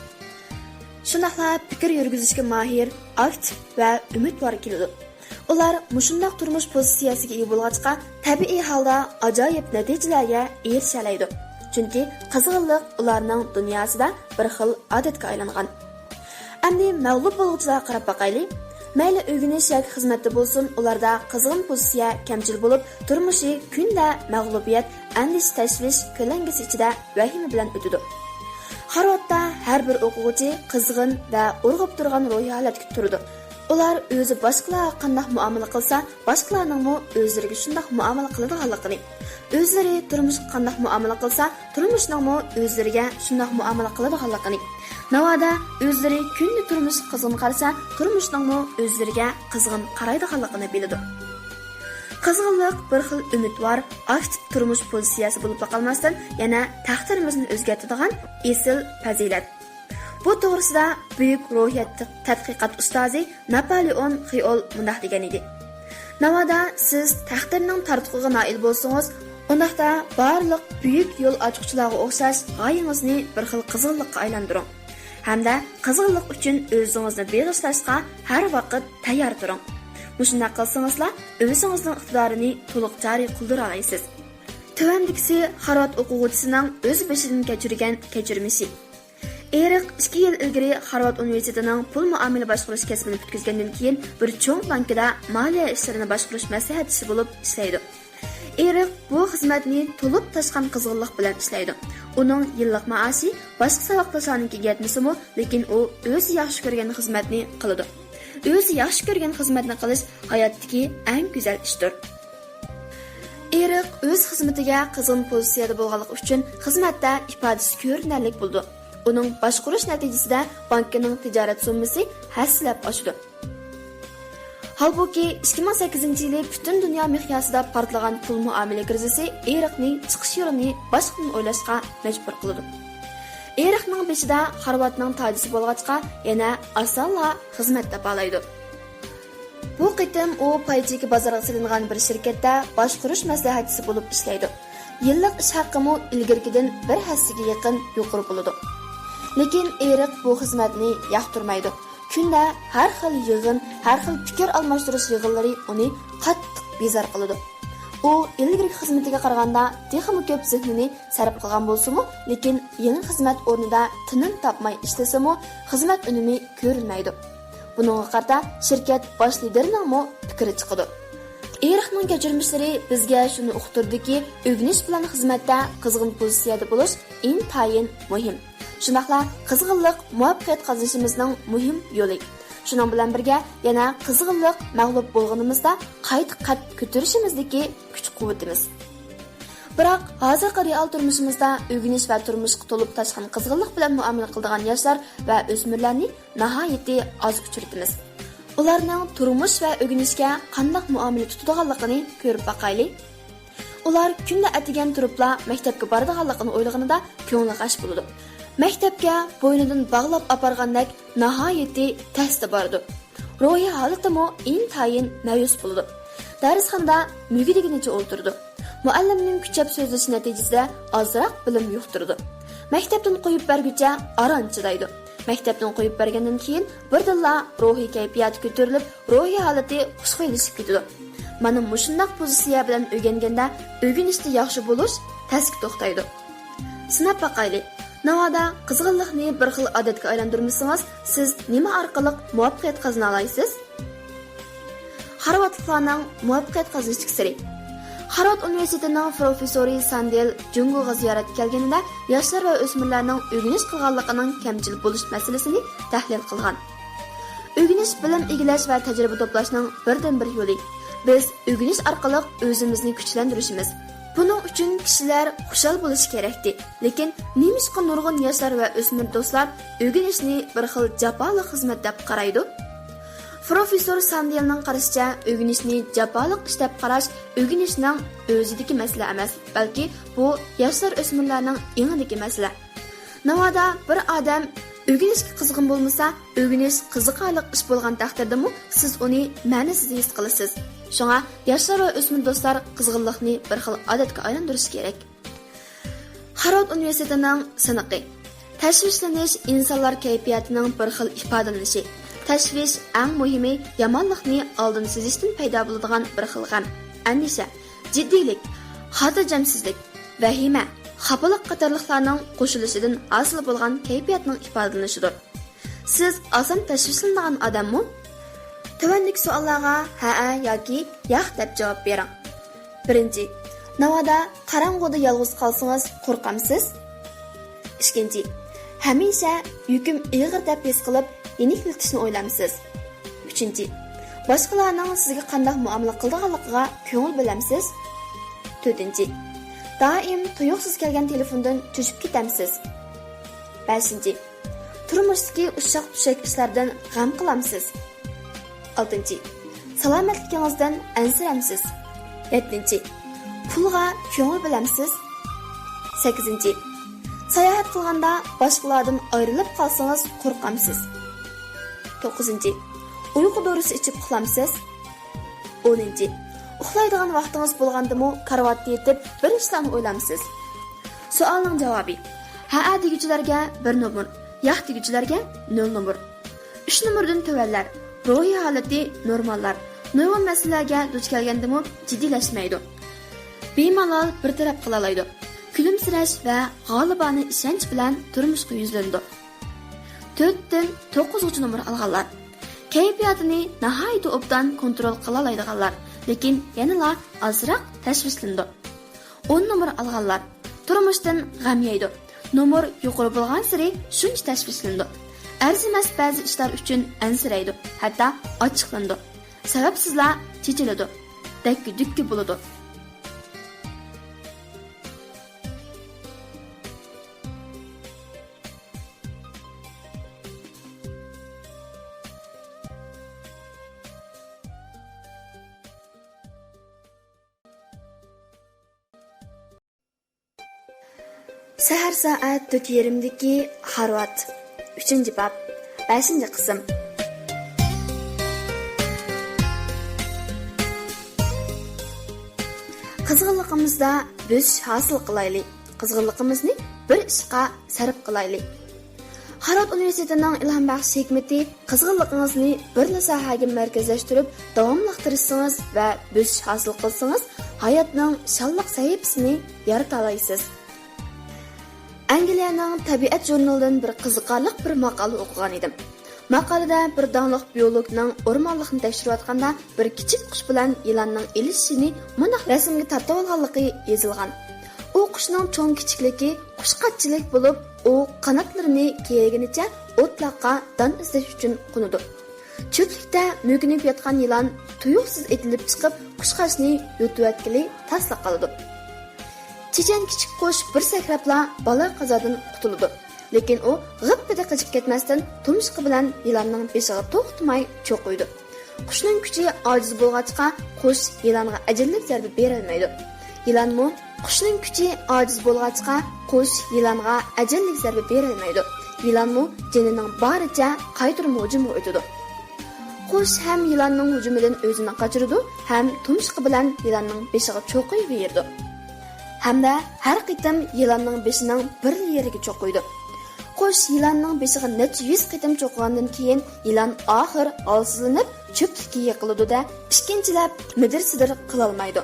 شۇنداقلا پىكىر يۈرگۈزۈشكە ماھىر، ئاكتىپ ۋە ئۈمىدۋار كېلىدۇ. ئۇلار مۇشۇنداق تۇرمۇش پوزىتسىيەسىگە ئىگە بولغاچقا، تەبىئىي ھالدا ئاجايىپ نەتىجىلەرگە ئېرىشەلەيدۇ. چۈنكى قىزغىنلىق ئۇلارنىڭ دۇنياسىدا بىر خىل ئادەتكە ئايلانغان. ئەمدى مەغلۇپ بولغۇچىلارغا قاراپ باقايلى. مەيلى ئۆگىنىش ياكى خىزمەتتە بولسۇن، ئۇلاردا قىزغىن پوزىتسىيە كەمچىل بولۇپ، تۇرمۇشى كۈندە مەغلۇبىيەت، ئەندىشە-تەشۋىش كۆلەڭگىسى ئىچىدە ۋەھىمە بىلەن ئۆتىدۇ. خارۋاردا ھەر بىر ئوقۇغۇچى قىزغىن ۋە ئۇرغۇپ تۇرغان روھىي ھالەتتە تۇرىدۇ. ئۇلار ئۆزى باشقىلارغا قانداق مۇئامىلە قىلسا، باشقىلارنىڭمۇ ئۆزلىرىگە شۇنداق مۇئامىلە قىلىدىغانلىقىنى، ئۆزلىرى تۇرمۇشقا قانداق مۇئامىلە قىلسا، تۇرمۇشنىڭمۇ ئۆزلىرىگە شۇنداق مۇئامىلە قىلىدىغانلىقىنى، ناۋادا ئۆزلىرى كۈندە تۇرمۇشقا قىزغىن قارىسا، تۇرمۇشنىڭمۇ ئۆزلىرىگە قىزغىن قارايدىغانلىقىنى بىلىدۇ. قىزغىنلىق بىر خىل ئۈمىدۋار، ئاكتىپ تۇرمۇش پوزىتسىيەسى بولۇپلا قالماستىن، يەنە تەقدىرىمىزنى ئۆزگەرتىدىغان ئېسىل پەزىلەت. بۇ توغرىسىدا بۈيۈك روھىيەت تەتقىقات ئۇستازى ناپالېئون خىئول مۇنداق دېگەن ئىدى: «ناۋادا سىز تەقدىرنىڭ تارتقۇغا نائىل بولسىڭىز، ئۇنداقتا بارلىق بۈيۈك يول ئاچقۇچىلارغا ئوخشاش غايىڭىزنى بىر خىل قىزغىنلىققا ئايلاندۇرۇڭ ھەمدە قىزغىنلىق ئۈچۈن ئۆزىڭىزنى بېغىشلاشقا ھەر ۋاقىت تەييار تۇرۇڭ. مۇشۇنداق قىلسىڭىزلا، ئۆزىڭىزنىڭ ئىقتىدارىنى تولۇق جارى قىلدۇرالايسىز.» تۆۋەندىكىسى خارۋارد ئوقۇغۇچىسىنىڭ ئۆز بېشىدىن كەچۈرگەن كەچۈرمىشى. ئېرىق ئىككى يىل ئىلگىرى خارۋارد ئۇنىۋېرسىتېتىنىڭ پۇل مۇئامىلە باشقۇرۇش كەسپىنى پۈتكۈزگەندىن كېيىن، بىر چوڭ بانكىدا مالىيە ئىشلىرىنى باشقۇرۇش مەسلىھەتچىسى بولۇپ ئىشلەيدۇ. ئېرىق بۇ خىزمەتنى تولۇپ تاشقان قىزغىنلىق بىلەن ئىشلەيدۇ. ئۇنىڭ يىللىق مائاشى باشقا ساۋاقداشلارنىڭكىگە يەتمىسىمۇ، لېكىن ئۇ ئۆزى ياخشى كۆرگەن خىزمەتنى قىلىدۇ. ئۆزى ياخشى كۆرگەن خىزمەتنى قىلىش ھاياتتىكى ئەڭ گۈزەل ئىشتۇر. ئېرىق ئۆز خىزمىتىگە قىزغىن پوزىتسىيەدە بولغانلىقى ئۈچۈن خىزمەتتە ئىپادىسى كۆرۈنەرلىك بولىدۇ. ئۇنىڭ باشقۇرۇش نەتىجىسىدە بانكىنىڭ تىجارەت سوممىسى ھەسسىلەپ ئاشىدۇ. ھالبۇكى، ئىككى مىڭ سەككىزىنچى يىلى پۈتۈن دۇنيا مىقياسىدا پارتلىغان پۇل مۇئامىلە كىرىزىسى ئېرىقنى چىقىش يولىنى باشقىدىن ئويلاشقا مەجبۇر قىلىدۇ. ئېرىقنىڭ بېشىدا خارۋاتنىڭ تاجىسى بولغاچقا، يەنە ئاسانلا خىزمەت تاپالايدۇ. بۇ قېتىم ئۇ پاي چېكى بازارغا سېلىنغان بىر شىركەتتە باشقۇرۇش مەسلىھەتچىسى بولۇپ ئىشلەيدۇ. يىللىق ئىش ھەققىمۇ ئىلگىرىكىدىن بىر ھەسسىگە يېقىن يۇقىرى بولىدۇ. لېكىن ئېرىق بۇ خىزمەتنى ياقتۇرمايدۇ. كۈندە ھەر خىل يىغىن، ھەر خىل پىكىر ئالماشتۇرۇش يىغىنلىرى ئۇنى قاتتىق بىزار قىلىدۇ. ئۇ ئىلگىرىكى خىزمىتىگە قارىغاندا تېخىمۇ كۆپ زېھنىنى سەرپ قىلغان بولسىمۇ، لېكىن يېڭى خىزمەت ئورنىدا تىنىم تاپماي ئىشلىسىمۇ، خىزمەت ئۈنۈمى كۆرۈنمەيدۇ. بۇنىڭغا قارىتا شىركەت باش لىدىرىنىڭمۇ پىكرى چىقىدۇ. ئېرىقنىڭ كەچۈرمىشلىرى بىزگە شۇنى ئۇقتۇردىكى، ئۆگىنىش بىلەن خىزمەتتە قىزغىن پوزىتسىيەدە بولۇش ئىنتايىن مۇھىم. شۇنداقلا قىزغىنلىق مۇۋەپپەقىيەت قازىنىشىمىزنىڭ مۇھىم يولى. شۇنىڭ بىلەن بىرگە، يەنە قىزغىنلىق مەغلۇپ بولغىنىمىزدا قايتا قەد كۆتۈرۈشىمىزدىكى كۈچ-قۇۋۋىتىمىز. بىراق، ھازىرقى رېئال تۇرمۇشىمىزدا ئۆگىنىش ۋە تۇرمۇشقا تولۇپ تاشقان قىزغىنلىق بىلەن مۇئامىلە قىلىدىغان ياشلار ۋە ئۆسمۈرلەرنى ناھايىتى ئاز ئۇچرىتىمىز. ئۇلارنىڭ تۇرمۇش ۋە ئۆگىنىشكە قانداق مۇئامىلە تۇتىدىغانلىقىنى كۆرۈپ باقايلى. ئۇلار كۈندە ئەتىگەن تۇرۇپلا مەكتەپكە بارىدىغانلىقىنى ئويلىغىنىدا كۆڭلى غەش بولىدۇ. مەكتەپكە بوينىدىن باغلاپ ئاپارغاندەك ناھايىتى تەستە بارىدۇ. روھىي ھالىتىمۇ ئىنتايىن مەيۈس بولىدۇ. دەرسخانىدا مۈگدىگىنىچە ئولتۇرىدۇ. مۇئەللىمنىڭ كۈچەپ سۆزلىشى نەتىجىسىدە ئازراق بىلىم يۇقتۇرىدۇ. مەكتەپتىن قويۇپ بەرگۈچە ئاران چىدايدۇ. مەكتەپتىن قويۇپ بەرگەندىن كېيىن بىردىنلا روھىي كەيپىياتى كۆتۈرۈلۈپ، روھىي ھالىتى خۇشخۇيلىشىپ كېتىدۇ. مانا مۇشۇنداق پوزىتسىيە بىلەن ئۆگەنگەندە ئۆگىنىشتە ياخشى بولۇش تەسكە توختايدۇ. سىناپ باقايلى. ناۋادا قىزغىنلىقنى بىر خىل ئادەتكە ئايلاندۇرمىسىڭىز، سىز نېمە ئارقىلىق مۇۋەپپەقىيەت قازىنالايسىز؟ خارۋاردلىقلارنىڭ مۇۋەپپەقىيەت قازىنىشتىكى سىرى. خارۋارد ئۇنىۋېرسىتېتىنىڭ پروفېسسورى ساندېل جۇڭگوغا زىيارەتكە كەلگىنىدە ياشلار ۋە ئۆسمۈرلەرنىڭ ئۆگىنىش قىلغانلىقىنىڭ كەمچىل بولۇش مەسىلىسىنى تەھلىل قىلغان. ئۆگىنىش بىلىم ئىگىلەش ۋە تەجرىبە توپلاشنىڭ بىردىنبىر يولى. بىز ئۆگىنىش ئارقىلىق ئۆزىمىزنى كۈچلەندۈرۈشىمىز. بۇنىڭ ئۈچۈن كىشىلەر خۇشال بولۇشى كېرەكتى. لېكىن نېمىشقا نۇرغۇن ياشلار ۋە ئۆسمۈر دوستلار ئۆگىنىشنى بىر خىل جاپالىق خىزمەت دەپ قارايدۇ؟ پروفېسسور ساندېلنىڭ قارىشىچە، ئۆگىنىشنى جاپالىق ئىش دەپ قاراش ئۆگىنىشنىڭ ئۆزىدىكى مەسىلە ئەمەس، بەلكى بۇ ياشلار ئۆسمۈرلەرنىڭ ئېڭىدىكى مەسىلە. ناۋادا بىر ئادەم ئۆگىنىشكە قىزغىن بولمىسا، ئۆگىنىش قىزىقارلىق ئىش بولغان تەقدىردىمۇ سىز ئۇنى مەنىسىز ھېس قىلىسىز. شۇڭا ياشلار ۋە ئۆسمۈر دوستلار قىزغىنلىقنى بىر خىل ئادەتكە ئايلاندۇرۇشى كېرەك. خارۋارد ئۇنىۋېرسىتېتىنىڭ سىنىقى. تەشۋىشلىنىش ئىنسانلار كەيپىياتىنىڭ بىر خىل ئىپادىلىنىشى. تەشۋىش ئەڭ مۇھىمى يامانلىقنى ئالدىن سېزىشتىن پەيدا بولىدىغان بىر خىل غەم، ئەندىشە، جىددىيلىك، خاتىرجەمسىزلىك، ۋەھىمە، خاپىلىق قاتارلىقلارنىڭ قوشۇلۇشىدىن ھاسىل بولغان كەيپىياتنىڭ ئىپادىلىنىشىدۇر. سىز ئاسان تەشۋىشلىنىدىغان ئادەممۇ؟ تۆۋەندىكى سوئاللارغا ھەئە ياكى ياق دەپ جاۋاب بېرىڭ. بىرىنچى، ناۋادا قاراڭغۇدا يالغۇز قالسىڭىز قورقامسىز؟ ئىككىنچى، ھەمىشە يۈكۈم ئېغىر دەپ ھېس قىلىپ يېنىكلىتىشنى ئويلامسىز؟ ئۈچىنچى، باشقىلارنىڭ سىزگە قانداق مۇئامىلە قىلىدىغانلىقىغا كۆڭۈل بۆلەمسىز؟ تۆتىنچى، دائىم تۇيۇقسىز كەلگەن تېلېفوندىن چۆچۈپ كېتەمسىز؟ بەشىنچى، تۇرمۇشتىكى ئۇششاق-چۈششەك ئىشلاردىن غەم قىلامسىز؟ ئالتىنچى، سالامەتلىكىڭىزدىن ئەنسىرەمسىز؟ يەتتىنچى، پۇلغا كۆڭۈل بۆلەمسىز؟ سەككىزىنچى، ساياھەت قىلغاندا باشقىلاردىن ئايرىلىپ قالسىڭىز قورقامسىز؟ توققۇزىنچى، ئۇيقۇ دورىسى ئىچىپ ئۇخلامسىز؟ ئونىنچى، ئۇخلايدىغان ۋاقتىڭىز بولغاندىمۇ كارىۋاتتا يېتىپ بىر ئىشلارنى ئويلامسىز؟ سوئالنىڭ جاۋابى: ھەئە دېگۈچىلەرگە بىر نومۇر، ياق دېگۈچىلەرگە نۆل نومۇر. ئۈچ نومۇردىن تۆۋەنلەر، روھىي ھالىتى نورماللار، نۇرغۇن مەسىلىلەرگە دۇچ كەلگەندىمۇ جىددىيلەشمەيدۇ. بىمالال بىر تەرەپ قىلالايدۇ. كۈلۈمسىرەش ۋە غالىبانە ئىشەنچ بىلەن تۇرمۇشقا يۈزلىنىدۇ. تۆتتىن توققۇزغىچە نومۇر ئالغانلار كەيپىياتىنى ناھايىتى ئوبدان كونترول قىلالايدىغانلار، لېكىن يەنىلا ئازراق تەشۋىشلىنىدۇ. ئون نومۇر ئالغانلار تۇرمۇشتىن غەم يەيدۇ. نومۇر يۇقىرى بولغانسېرى شۇنچە تەشۋىشلىنىدۇ. ئەرزىمەس بەزى ئىشلار ئۈچۈن ئەنسىرەيدۇ، ھەتتا ئاچچىقلىنىدۇ. سەۋەبسىزلا چېچىلىدۇ، دەككە-دۈككە بولىدۇ. سەھەر سائەت تۆت يېرىمدىكى خارۋات. ئۈچىنچى باب، بەشىنچى قىسىم. قىزغىنلىقىمىزدا بۆسۈش ھاسىل قىلايلى. قىزغىنلىقىمىزنى بىر ئىشقا سەرپ قىلايلى. خارۋارد ئۇنىۋېرسىتېتىنىڭ ئىلھام بەخش ھېكمىتى قىزغىنلىقىڭىزنى بىرلا ساھەگە مەركەزلەشتۈرۈپ، داۋاملىق تىرىشسىڭىز ۋە بۆسۈش ھاسىل قىلسىڭىز، ھاياتنىڭ شانلىق سەھىپىسىنى يارىتالايسىز. ئەنگلىيەنىڭ تەبىئەت ژۇرنىلىدىن بىر قىزىقارلىق بىر ماقالە ئوقۇغان ئىدىم. ماقالىدە بىر داڭلىق بىيولوگنىڭ ئورمانلىقنى تەكشۈرۈۋاتقاندا بىر كىچىك قۇش بىلەن يىلاننىڭ ئېلىشىشىنى مۇنداق رەسىمگە تارتىۋالغانلىقى يېزىلغان. ئۇ قۇشنىڭ چوڭ كىچىكلىكى قۇشقاچچىلىك بولۇپ، ئۇ قاناتلىرىنى كېرىگىنىچە ئوتلاققا دان ئىزدەش ئۈچۈن قونىدۇ. چۆپلۈكتە مۆكۈنۈپ ياتقان يىلان تۇيۇقسىز ئېتىلىپ چىقىپ، قۇشقاچنى يۇتۇۋەتكىلى تاسلا قالىدۇ. چېچەن كىچىك قۇش بىر سەكرەپلا بالا قازادىن قۇتۇلىدۇ. لېكىن ئۇ غىپپىدە قېچىپ كەتمەستىن، تۇمشۇقى بىلەن يىلاننىڭ بېشىغا توختىماي چوقۇيدۇ. قۇشنىڭ كۈچى ئاجىز بولغاچقا، قۇش يىلانغا ئەجەللىك زەربە بېرەلمەيدۇ. يىلانمۇ، قۇشنىڭ كۈچى ئاجىز بولغاچقا، قۇش يىلانغا ئەجەللىك زەربە بېرەلمەيدۇ. يىلانمۇ جېنىنىڭ بارىچە قايتۇرما ھۇجۇمغا ئۆتىدۇ. قۇش ھەم يىلاننىڭ ھۇجۇمىدىن ئۆزىنى قاچۇرىدۇ، ھەم تۇمشۇقى بىلەن يىلاننىڭ بېشىغا چوقۇيۇۋېرىدۇ. ھەمدە ھەر قېتىم يىلاننىڭ بېشىنىڭ بىر يېرىگە چوقۇيدۇ. قۇش يىلاننىڭ بېشىغا نەچچە يۈز قېتىم چوقۇغاندىن كېيىن، يىلان ئاخىر ھالسىزلىنىپ، چۆپلۈككە يىقىلىدۇ-دە، ئىككىنچىلەپ مىدىر-سىدىر قىلالمايدۇ.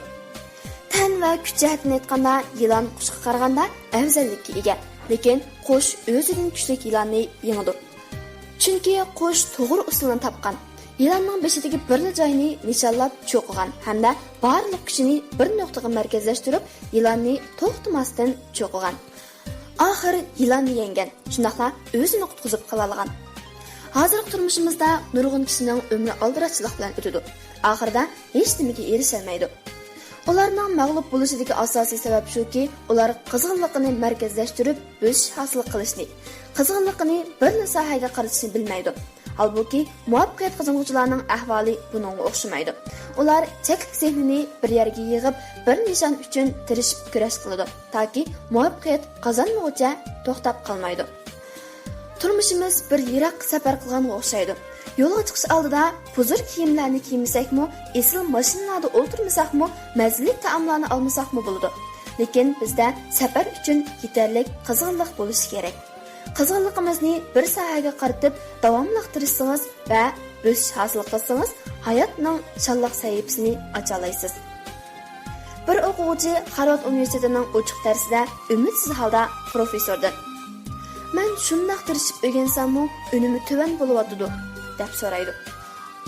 تەن ۋە كۈچ جەھەتتىن ئېيتقاندا، يىلان قۇشقا قارىغاندا ئەۋزەللىككە ئىگە، لېكىن قۇش ئۆزىدىن كۈچلۈك يىلاننى يېڭىدۇ. چۈنكى قۇش توغرا ئۇسۇلنى تاپقان. يىلاننىڭ بېشىدىكى بىرلا جاينى نىشانلاپ چوقۇغان ھەمدە بارلىق كۈچىنى بىر نۇقتىغا مەركەزلەشتۈرۈپ، يىلاننى توختىماستىن چوقۇغان. ئاخىر يىلاننى يەڭگەن، شۇنداقلا ئۆزىنى قۇتقۇزۇپ قالالىغان. ھازىرقى تۇرمۇشىمىزدا نۇرغۇن كىشىنىڭ ئۆمرى ئالدىراشچىلىق بىلەن ئۆتىدۇ. ئاخىرىدا ھېچنېمىگە ئېرىشەلمەيدۇ. ئۇلارنىڭ مەغلۇپ بولۇشىدىكى ئاساسىي سەۋەب شۇكى، ئۇلار قىزغىنلىقىنى مەركەزلەشتۈرۈپ، ئۆسۈش ھاسىل قىلىشنى، قىزغىنلىقىنى بىرلا ساھەگە قارىتىشنى بىلمەيدۇ. ھالبۇكى، مۇۋەپپەقىيەت قازانغۇچىلارنىڭ ئەھۋالى بۇنىڭغا ئوخشىمايدۇ. ئۇلار چەكلىك زېھنىنى بىر يەرگە يىغىپ، بىر نىشان ئۈچۈن تىرىشىپ كۈرەش قىلىدۇ، تاكى مۇۋەپپەقىيەت قازانمىغۇچە توختاپ قالمايدۇ. تۇرمۇشىمىز بىر يىراق سەپەر قىلغانغا ئوخشايدۇ. يولغا چىقىش ئالدىدا پۇزۇر كىيىملەرنى كىيمىسەكمۇ، ئېسىل ماشىنىلاردا ئولتۇرمىساقمۇ، مەززىلىك تائاملارنى ئالمىساقمۇ بولىدۇ. لېكىن بىزدە سەپەر ئۈچۈن يېتەرلىك قىزغىنلىق بولۇشى كېرەك. قىزغىنلىقىمىزنى بىر ساھەگە قارىتىپ، داۋاملىق تىرىشسىڭىز ۋە ئۆسۈش ھاسىل قىلسىڭىز، ھاياتنىڭ شانلىق سەھىپىسىنى ئاچالايسىز. بىر ئوقۇغۇچى خارۋارد ئۇنىۋېرسىتېتىنىڭ ئوچۇق دەرسىدە ئۈمىدسىز ھالدا پروفېسسوردىن، «مەن شۇنداق تىرىشىپ ئۆگەنسەممۇ، ئۈنۈمى تۆۋەن بولۇۋاتىدۇ» دەپ سورايدۇ.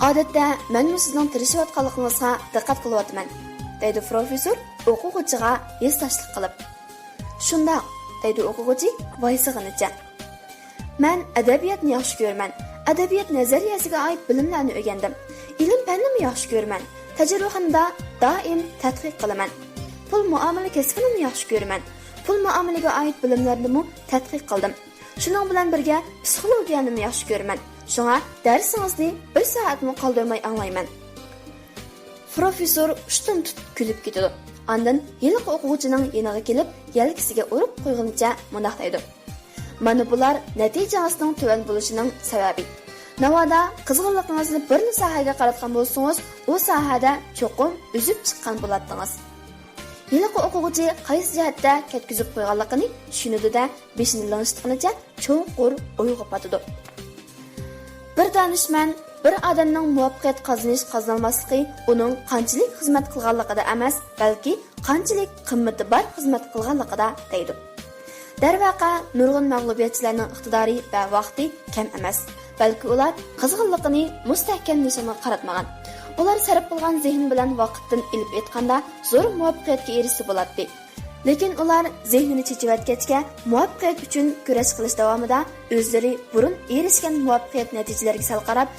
«ئادەتتە مەنمۇ سىزنىڭ تىرىشىۋاتقانلىقىڭىزغا دىققەت قىلىۋاتىمەن» دەيدۇ پروفېسسور ئوقۇغۇچىغا ھېسداشلىق قىلىپ. «شۇنداق» دەيدۇ ئوقۇغۇچى ۋايسىغىنىچە. «مەن ئەدەبىياتنى ياخشى كۆرىمەن. ئەدەبىيات نەزەرىيەسىگە ئائىت بىلىملەرنى ئۆگەندىم. ئىلىم-پەننىمۇ ياخشى كۆرىمەن. تەجرىبىخانىدا دائىم تەتقىق قىلىمەن. پۇل مۇئامىلە كەسپىنىمۇ ياخشى كۆرىمەن. پۇل مۇئامىلىگە ئائىت بىلىملەرنىمۇ تەتقىق قىلدىم. شۇنىڭ بىلەن بىرگە پسىخولوگىيەنىمۇ ياخشى كۆرىمەن. شۇڭا دەرسىڭىزنى بىر سائەتمۇ قالدۇرماي ئاڭلايمەن.» پروفېسسور ئۇشتۇمتۇت كۈلۈپ كېتىدۇ. ئاندىن ھېلىقى ئوقۇغۇچىنىڭ يېنىغا كېلىپ، يەلكىسىگە ئۇرۇپ قويغىنىچە مۇنداق دەيدۇ: «مانا بۇلار نەتىجىڭىزنىڭ تۆۋەن بولۇشىنىڭ سەۋەبى. ناۋادا قىزغىنلىقىڭىزنى بىرلا ساھەگە قاراتقان بولسىڭىز، ئۇ ساھەدە چوقۇم ئۈزۈپ چىققان بولاتتىڭىز.» ھېلىقى ئوقۇغۇچى قايسى جەھەتتە كەتكۈزۈپ قويغانلىقىنى چۈشىنىدۇ-دە، بېشىنى لىڭشىتقىنىچە چوڭقۇر ئويغا پاتىدۇ. بىر دانىشمەن بىر ئادەمنىڭ مۇۋەپپەقىيەت قازىنىش قازىنالماسلىقى ئۇنىڭ قانچىلىك خىزمەت قىلغانلىقىدا ئەمەس، بەلكى قانچىلىك قىممىتى بار خىزمەت قىلغانلىقىدا دەيدۇ. دەرۋەقە، نۇرغۇن مەغلۇبىيەتچىلەرنىڭ ئىقتىدارى ۋە ۋاقتى كەم ئەمەس، بەلكى ئۇلار قىزغىنلىقىنى مۇستەھكەم نىشانغا قاراتمىغان. ئۇلار سەرپ قىلغان زېھىن بىلەن ۋاقىتتىن ئېلىپ ئېيتقاندا زور مۇۋەپپەقىيەتكە ئېرىشسە بولاتتى. لېكىن ئۇلار زېھنىنى چېچىۋەتكەچكە، مۇۋەپپەقىيەت ئۈچۈن كۈرەش قىلىش داۋامىدا ئۆزلىرى بۇرۇن ئېرىشكەن مۇۋەپپەقىيەت نەتىجىلىرىگە سەل قاراپ،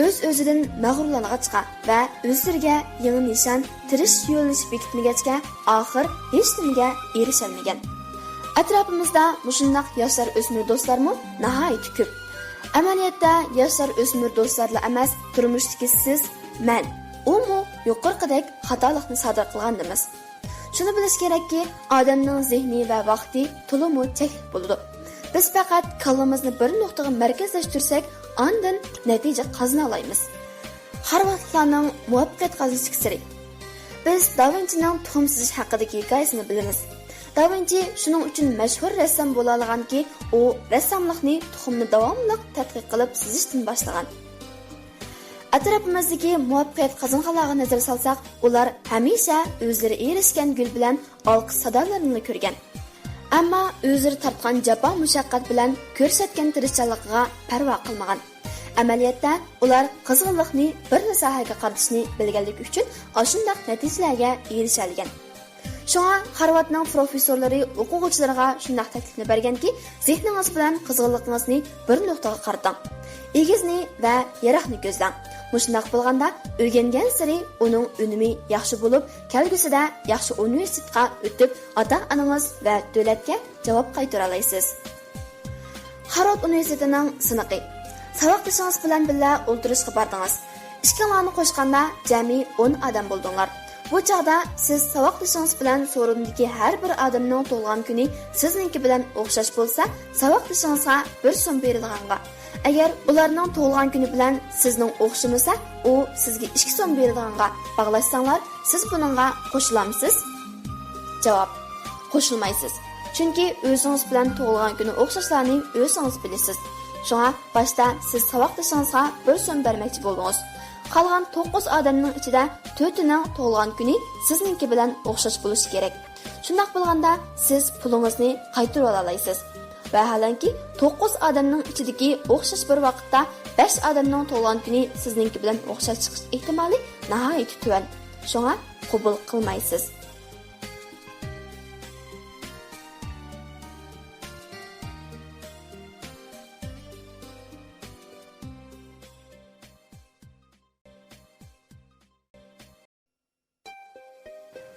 ئۆز-ئۆزىدىن مەغرۇرلانغاچقا ۋە ئۆزلىرىگە يېڭى نىشان، تىرىشىش يۆنىلىشى بېكىتمىگەچكە، ئاخىر ھېچنېمىگە ئېرىشەلمىگەن. ئەتراپىمىزدا مۇشۇنداق ياشلار، ئۆسمۈر دوستلارمۇ ناھايىتى كۆپ. ئەمەلىيەتتە ياشلار، ئۆسمۈر دوستلارلا ئەمەس، تۇرمۇشتىكى سىز، مەن، ئۇمۇ يۇقىرىقىدەك خاتالىقنى سادىر قىلغاندىمىز. شۇنى بىلىش كېرەككى، ئادەمنىڭ زېھنى ۋە ۋاقتى تولىمۇ چەكلىك بولىدۇ. بىز پەقەت كاللىمىزنى بىر نۇقتىغا مەركەزلەشتۈرسەك، ئاندىن نەتىجە قازىنالايمىز. خارۋاردلىقلارنىڭ مۇۋەپپەقىيەت قازىنىشتىكى سىرى. بىز داۋىنچىنىڭ تۇخۇم سىزىش ھەققىدىكى ھېكايىسىنى بىلىمىز. داۋىنچى شۇنىڭ ئۈچۈن مەشھۇر رەسسام بولالىغانكى، ئۇ رەسساملىقنى تۇخۇمنى داۋاملىق تەتقىق قىلىپ سىزىشتىن باشلىغان. ئەتراپىمىزدىكى مۇۋەپپەقىيەت قازانغانلارغا نەزەر سالساق، ئۇلار ھەمىشە ئۆزلىرى ئېرىشكەن گۈل بىلەن ئالقىش سادالىرىنىلا كۆرگەن. ئەمما ئۆزلىرى تارتقان جاپا مۇشەققەت بىلەن كۆرسەتكەن تىرىشچانلىقىغا پەرۋا قىلمىغان. ئەمەلىيەتتە، ئۇلار قىزغىنلىقنى بىرلا ساھەگە قارىتىشنى بىلگەنلىكى ئۈچۈن ئاشۇنداق نەتىجىلەرگە ئېرىشەلىگەن. شۇڭا خارۋاردنىڭ پروفېسسورلىرى ئوقۇغۇچىلىرىغا شۇنداق تەكلىپنى بەرگەنكى، زېھنىڭىز بىلەن قىزغىنلىقىڭىزنى بىر نۇقتىغا قارىتىڭ. ئېگىزنى ۋە يىراقنى كۆزلەڭ. مۇشۇنداق بولغاندا، ئۆگەنگەنسېرى ئۇنىڭ ئۈنۈمى ياخشى بولۇپ، كەلگۈسىدە ياخشى ئۇنىۋېرسىتېتقا ئۆتۈپ، ئاتا-ئانىڭىز ۋە دۆلەتكە جاۋاب قايتۇرالايسىز. خارۋارد ئۇنىۋېرسىتېتىنىڭ سىنىقى. ساۋاقدىشىڭىز بىلەن بىللە ئولتۇرۇشقا باردىڭىز. ئىككىڭلارنى قوشقاندا جەمئىي ئون ئادەم بولدۇڭلار. بۇ چاغدا سىز ساۋاقدىشىڭىز بىلەن سورۇندىكى ھەر بىر ئادەمنىڭ تۇغۇلغان كۈنى سىزنىڭكى بىلەن ئوخشاش بولسا، ساۋاقدىشىڭىزغا بىر سوم بېرىدىغانغا، ئەگەر ئۇلارنىڭ تۇغۇلغان كۈنى بىلەن سىزنىڭ ئوخشىمىسا، ئۇ سىزگە ئىككى سوم بېرىدىغانغا باغلاشساڭلار، سىز بۇنىڭغا قوشۇلامسىز؟ جاۋاب: قوشۇلمايسىز. چۈنكى ئۆزىڭىز بىلەن تۇغۇلغان كۈنى ئوخشاشلارنى ئۆزىڭىز بىلىسىز. شۇڭا باشتا سىز ساۋاقدىشىڭىزغا بىر سوم بەرمەكچى بولدىڭىز. قالغان توققۇز ئادەمنىڭ ئىچىدە تۆتىنىڭ تۇغۇلغان كۈنى سىزنىڭكى بىلەن ئوخشاش بولۇشى كېرەك. شۇنداق بولغاندا سىز پۇلىڭىزنى قايتۇرۇۋالالايسىز. ۋاھالەنكى، توققۇز ئادەمنىڭ ئىچىدىكى ئوخشاش بىر ۋاقىتتا بەش ئادەمنىڭ تۇغۇلغان كۈنى سىزنىڭكى بىلەن ئوخشاش چىقىش ئېھتىمالى ناھايىتى تۆۋەن. شۇڭا قوبۇل قىلمايسىز.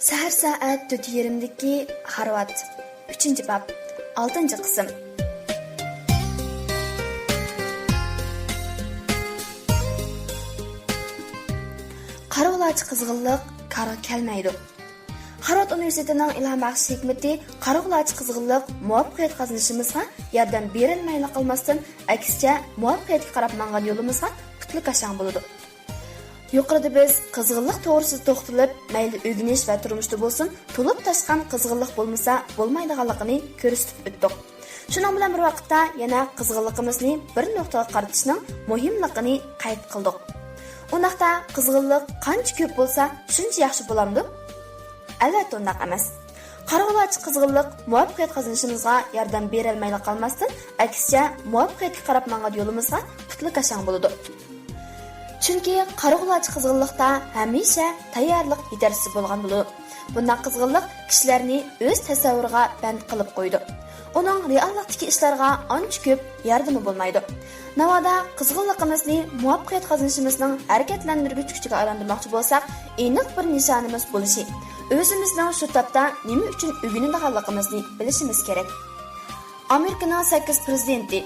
سەھەر سائەت تۆت يېرىمدىكى خارۋات. ئۈچىنچى باب. ئالتىنچى قىسىم. قارىغۇلارچە قىزغىنلىق كارغا كەلمەيدۇ. خارۋارد ئۇنىۋېرسىتېتىنىڭ ئىلھام بەخش ھېكمىتى قارىغۇلارچە قىزغىنلىق مۇۋەپپەقىيەت قازىنىشىمىزغا ياردەم بېرەلمەيلا قالماستىن، ئەكسىچە، مۇۋەپپەقىيەتكە قاراپ ماڭغان يولىمىزغا پۇتلىكاشاڭ بولىدۇ. يۇقىرىدا بىز قىزغىنلىق توغرىسىدا توختىلىپ، مەيلى ئۆگىنىش ۋە تۇرمۇشتا بولسۇن، تولۇپ تاشقان قىزغىنلىق بولمىسا بولمايدىغانلىقىنى كۆرسىتىپ ئۆتتۇق. شۇنىڭ بىلەن بىر ۋاقىتتا يەنە قىزغىنلىقىمىزنى بىر نۇقتىغا قارىتىشنىڭ مۇھىملىقىنى قەيت قىلدۇق. ئۇنداقتا قىزغىنلىق قانچە كۆپ بولسا، شۇنچە ياخشى بولامدۇ؟ ئەلۋەتتە ئۇنداق ئەمەس. قارىغۇلارچە قىزغىنلىق مۇۋەپپەقىيەت قازىنىشىمىزغا ياردەم بېرەلمەيلا قالماستىن، ئەكسىچە، مۇۋەپپەقىيەتكە قاراپ ماڭغان يولىمىزغا پۇتلىكاشاڭ بولىدۇ. چۈنكى قارىغۇلارچە قىزغىنلىقتا ھەمىشە تەييارلىق يېتەرسىز بولغان بولىدۇ. بۇنداق قىزغىنلىق كىشىلەرنى ئۆز تەسەۋۋۇرىغا بەند قىلىپ قويىدۇ. ئۇنىڭ رېئاللىقتىكى ئىشلارغا ئانچە كۆپ ياردىمى بولمايدۇ. ناۋادا قىزغىنلىقىمىزنى مۇۋەپپەقىيەت قازىنىشىمىزنىڭ ھەرىكەتلەندۈرگۈچ كۈچىگە ئايلاندۇرماقچى بولساق، ئېنىق بىر نىشانىمىز بولۇشى، ئۆزىمىزنىڭ شۇ تاپتا نېمە ئۈچۈن ئۆگىنىدىغانلىقىمىزنى بىلىشىمىز كېرەك. ئامېرىكىنىڭ سەككىز پىرېزىدېنتى،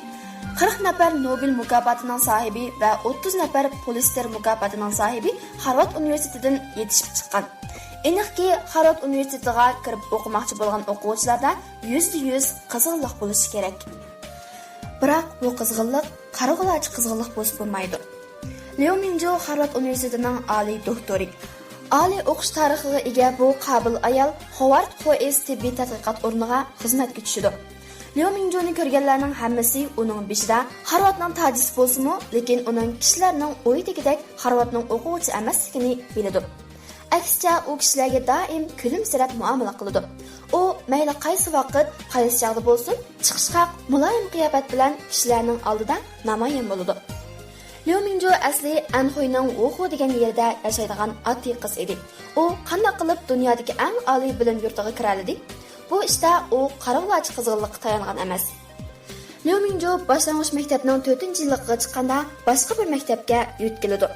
قىرىق نەپەر نوبېل مۇكاپاتىنىڭ ساھىبى ۋە ئوتتۇز نەپەر پۇلىتسېر مۇكاپاتىنىڭ ساھىبى خارۋارد ئۇنىۋېرسىتېتىدىن يېتىشىپ چىققان. ئېنىقكى، خارۋارد ئۇنىۋېرسىتېتىغا كىرىپ ئوقۇماقچى بولغان ئوقۇغۇچىلاردا يۈزدە يۈز قىزغىنلىق بولۇشى كېرەك. بىراق بۇ قىزغىنلىق قارىغۇلارچە قىزغىنلىق بولسا بولمايدۇ. ليۇ مىڭجۇ خارۋارد ئۇنىۋېرسىتېتىنىڭ ئالىي دوكتورى. ئالىي ئوقۇش تارىخىغا ئىگە بۇ قابىل ئايال خارۋارد خوئېس تېببىي تەتقىقات ئورنىغا خىزمەتكە چۈشىدۇ. ليۇ مىڭجۇنى كۆرگەنلەرنىڭ ھەممىسى ئۇنىڭ بېشىدا خارۋاردنىڭ تاجىسى بولسىمۇ، لېكىن ئۇنىڭ كىشىلەرنىڭ ئويىدىكىدەك خارۋاردنىڭ ئوقۇغۇچى ئەمەسلىكىنى بىلىدۇ. ئەكسىچە، ئۇ كىشىلەرگە دائىم كۈلۈمسىرەپ مۇئامىلە قىلىدۇ. ئۇ مەيلى قايسى ۋاقىت، قايسى چاغدا بولسۇن، چىقىشقاق، مۇلايىم قىياپەت بىلەن كىشىلەرنىڭ ئالدىدا نامايان بولىدۇ. ليۇ مىڭجۇ ئەسلى ئەنخۇينىڭ ۋۇخۇ دېگەن يېرىدە ياشايدىغان ئاددىي قىز ئىدى. ئۇ قانداق قىلىپ دۇنيادىكى ئەڭ ئالىي بىلىم يۇرتىغا كىرەلىدى؟ بۇ ئىشتا ئۇ قارىغۇلارچە قىزغىنلىققا تايانغان ئەمەس. ليۇ مىڭجۇ باشلانغۇچ مەكتەپنىڭ تۆتىنچى يىللىقىغا چىققاندا باشقا بىر مەكتەپكە يۆتكىلىدۇ.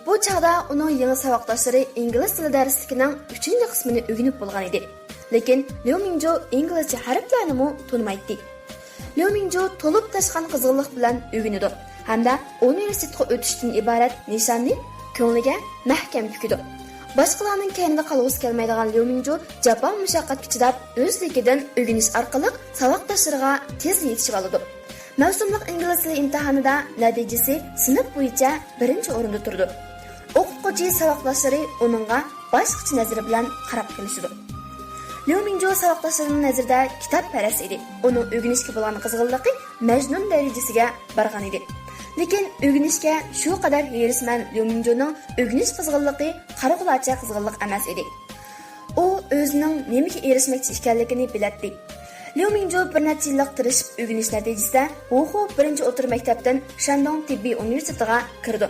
بۇ چاغدا ئۇنىڭ يېڭى ساۋاقداشلىرى ئىنگلىز تىلى دەرسلىكىنىڭ ئۈچىنچى قىسمىنى ئۆگىنىپ بولغان ئىدى. لېكىن ليۇ مىڭجۇ ئىنگلىزچە ھەرپلەرنىمۇ تونۇمايتتى. ليۇ مىڭجۇ تولۇپ تاشقان قىزغىنلىق بىلەن ئۆگىنىدۇ ھەمدە ئۇنىۋېرسىتېتقا ئۆتۈشتىن ئىبارەت نىشاننى كۆڭلىگە مەھكەم پۈكىدۇ. باشقىلارنىڭ كەينىدە قالغۇسى كەلمەيدىغان ليۇ مىڭجۇ جاپا مۇشەققەتكە چىداپ، ئۆزلۈكىدىن ئۆگىنىش ئارقىلىق ساۋاقداشلىرىغا تېزلا يېتىشىۋالىدۇ. مەۋسۇملۇق ئىنگلىز تىلى ئىمتىھانىدا نەتىجىسى سىنىپ بويىچە بىرىنچى ئورۇندا تۇرىدۇ. ئوقۇتقۇچى ساۋاقداشلىرى ئۇنىڭغا باشقىچە نەزىرى بىلەن قاراپ قېلىشىدۇ. ليۇ مىڭجۇ ساۋاقداشلىرىنىڭ نەزىرىدە كىتابپەرەس ئىدى. ئۇنىڭ ئۆگىنىشكە بولغان قىزغىنلىقى مەجنۇن دەرىجىسىگە بارغان ئىدى. لېكىن ئۆگىنىشكە شۇ قەدەر ھېرىسمەن ليۇ مىڭجۇنىڭ ئۆگىنىش قىزغىنلىقى قارىغۇلارچە قىزغىنلىق ئەمەس ئىدى. ئۇ ئۆزىنىڭ نېمىگە ئېرىشمەكچى ئىكەنلىكىنى بىلەتتى. ليۇ مىڭجۇ بىر نەچچە يىللىق تىرىشىپ ئۆگىنىش نەتىجىسىدە ۋۇخۇ بىرىنچى ئوتتۇرا مەكتەپتىن شەندۇڭ تېببىي ئۇنىۋېرسىتېتىغا كىرىدۇ.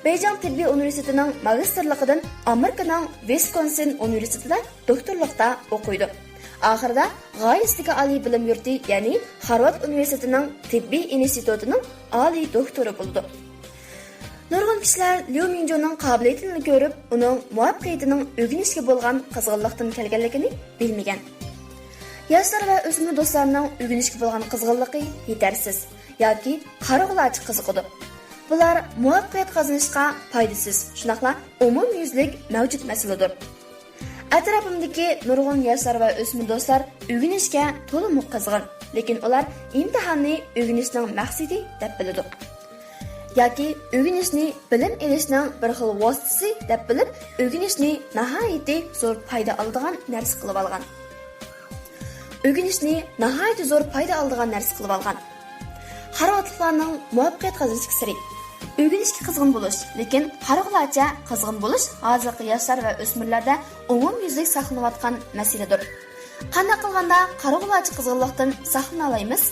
بېيجىڭ تېببىي ئۇنىۋېرسىتېتىنىڭ ماگىستىرلىقىدىن ئامېرىكىنىڭ ۋىسكونسىن ئۇنىۋېرسىتېتىدا دوكتورلۇقتا ئوقۇيدۇ. ئاخىرىدا غايىسىدىكى ئالىي بىلىم يۇرتى، يەنى خارۋارد ئۇنىۋېرسىتېتىنىڭ تېببىي ئىنستىتۇتىنىڭ ئالىي دوكتورى بولىدۇ. نۇرغۇن كىشىلەر ليۇ مىڭجۇنىڭ قابىلىيىتىنى كۆرۈپ، ئۇنىڭ مۇۋەپپەقىيىتىنىڭ ئۆگىنىشكە بولغان قىزغىنلىقتىن كەلگەنلىكىنى بىلمىگەن. ياشلار ۋە ئۆسمۈر دوستلارنىڭ ئۆگىنىشكە بولغان قىزغىنلىقى يېتەرسىز ياكى قارىغۇلارچە قىزىقىدۇ. بۇلار مۇۋەپپەقىيەت قازىنىشقا پايدىسىز، شۇنداقلا ئومۇميۈزلۈك مەۋجۇت مەسىلىدۇر. ئەتراپىمدىكى نۇرغۇن ياشلار ۋە ئۆسمۈر دوستلار ئۆگىنىشكە تولىمۇ قىزغىن، لېكىن ئۇلار ئىمتىھاننى ئۆگىنىشنىڭ مەقسىتى دەپ بىلىدۇ. ياكى ئۆگىنىشنى بىلىم ئېلىشنىڭ بىر خىل ۋاسىتىسى دەپ بىلىپ، ئۆگىنىشنى ناھايىتى زور پايدا ئالىدىغان نەرسە قىلىۋالغان. ئۆگىنىشنى ناھايىتى زور پايدا ئالىدىغان نەرسە قىلىۋالغان. خارۋاتلىقلارنىڭ مۇۋەپپەقىيەت قازىنىشتىكى سىرى. ئۆگىنىشكە قىزغىن بولۇش، لېكىن قارىغۇلارچە قىزغىن بولۇش ھازىرقى ياشلار ۋە ئۆسمۈرلەردە ئومۇميۈزلۈك ساقلىنىۋاتقان مەسىلىدۇر. قانداق قىلغاندا قارىغۇلارچە قىزغىنلىقتىن ساقلىنالايمىز؟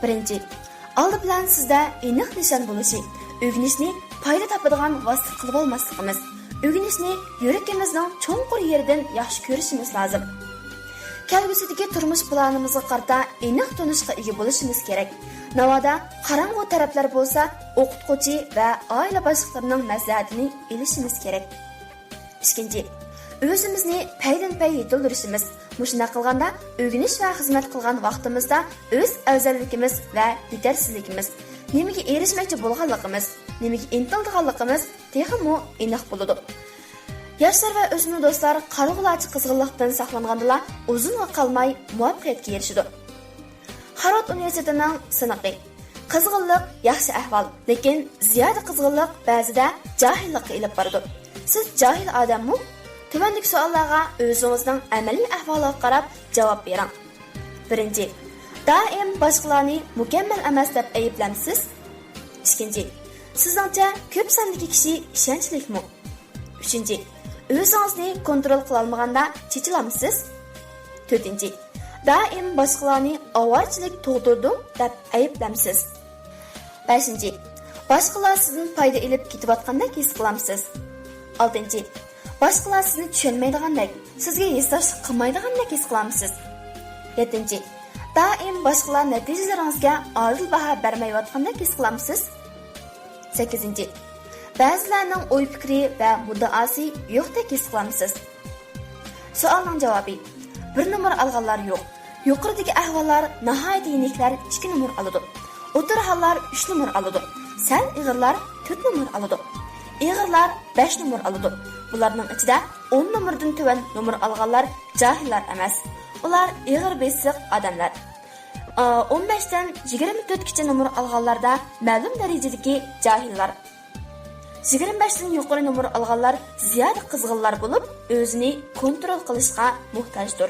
بىرىنچى، ئالدى بىلەن سىزدە ئېنىق نىشان بولۇشى، ئۆگىنىشنى پايدا تاپىدىغان ۋاسىتە قىلىۋالماسلىقىمىز، ئۆگىنىشنى يۈرىكىمىزنىڭ چوڭقۇر يېرىدىن ياخشى كۆرۈشىمىز لازىم. كەلگۈسىدىكى تۇرمۇش پىلانىمىزغا قارىتا ئېنىق تونۇشقا ئىگە بولۇشىمىز كېرەك. ناۋادا قاراڭغۇ تەرەپلەر بولسا، ئوقۇتقۇچى ۋە ئائىلە باشلىقلىرىنىڭ مەسلىھەتىنى ئېلىشىمىز كېرەك. ئىككىنچى، ئۆزىمىزنى پەيدىنپەي يېتىلدۈرۈشىمىز. مۇشۇنداق قىلغاندا، ئۆگىنىش ۋە خىزمەت قىلغان ۋاقتىمىزدا ئۆز ئەۋزەللىكىمىز ۋە يېتەرسىزلىكىمىز، نېمىگە ئېرىشمەكچى بولغانلىقىمىز، نېمىگە ئىنتىلىدىغانلىقىمىز تېخىمۇ ئېنىق بولىدۇ. ياشلار ۋە ئۆسمۈر دوستلار قارىغۇلارچە قىزغىنلىقتىن ساقلانغاندىلا، ئۇزۇنغا قالماي مۇۋەپپەقىيەتكە ئېرىشىدۇ. خارۋارد ئۇنىۋېرسىتېتىنىڭ سىنىقى. قىزغىنلىق ياخشى ئەھۋال، لېكىن زىيادە قىزغىنلىق بەزىدە جاھىللىققا ئېلىپ بارىدۇ. سىز جاھىل ئادەممۇ؟ تۆۋەندىكى سوئاللارغا ئۆزىڭىزنىڭ ئەمەلىي ئەھۋالىغا قاراپ جاۋاب بېرىڭ. بىرىنچى، دائىم باشقىلارنى مۇكەممەل ئەمەس دەپ ئەيىبلەمسىز؟ ئىككىنچى، سىزنىڭچە كۆپ ساندىكى كىشى ئىشەنچلىكمۇ؟ ئۈچىنچى، ئۆزىڭىزنى كونترول قىلالمىغاندا چېچىلامسىز؟ تۆتىنچى، دائىم باشقىلارنى ئاۋارىچىلىك تۇغدۇردۇم دەپ ئەيىبلەمسىز؟ بەشىنچى، باشقىلار سىزدىن پايدا ئېلىپ كېتىۋاتقاندەك ھېس قىلامسىز؟ ئالتىنچى، باشقىلار سىزنى چۈشەنمەيدىغاندەك، سىزگە ھېسداشلىق قىلمايدىغاندەك ھېس قىلامسىز؟ يەتتىنچى، دائىم باشقىلار نەتىجىلىرىڭىزگە ئادىل باھا بەرمەيۋاتقاندەك ھېس قىلامسىز؟ سەككىزىنچى، بەزىلەرنىڭ ئوي پىكرى ۋە مۇددىئاسى يوقتەك ھېس قىلامسىز؟ سوئالنىڭ جاۋابى. بىر نومۇر ئالغانلار يوق. يۇقىرىدىكى ئەھۋاللار ناھايىتى يېنىكلەر ئىككى نومۇر ئالىدۇ. ئوتتۇرا ھاللار ئۈچ نومۇر ئالىدۇ. سەل ئېغىرلار تۆت نومۇر ئالىدۇ. ئېغىرلار بەش نومۇر ئالىدۇ. بۇلارنىڭ ئىچىدە ئون نومۇردىن تۆۋەن نومۇر ئالغانلار جاھىللار ئەمەس. ئۇلار ئېغىر بېسىق ئادەملەر. ئا، ئون بەشتىن يىگىرمە تۆتكىچە نومۇر ئالغانلاردا مەلۇم دەرىجىدىكى جاھىللار. يىگىرمە بەشتىن يۇقىرى نومۇر ئالغانلار زىيادە قىزغىنلار بولۇپ، ئۆزىنى كونترول قىلىشقا موھتاجدۇر.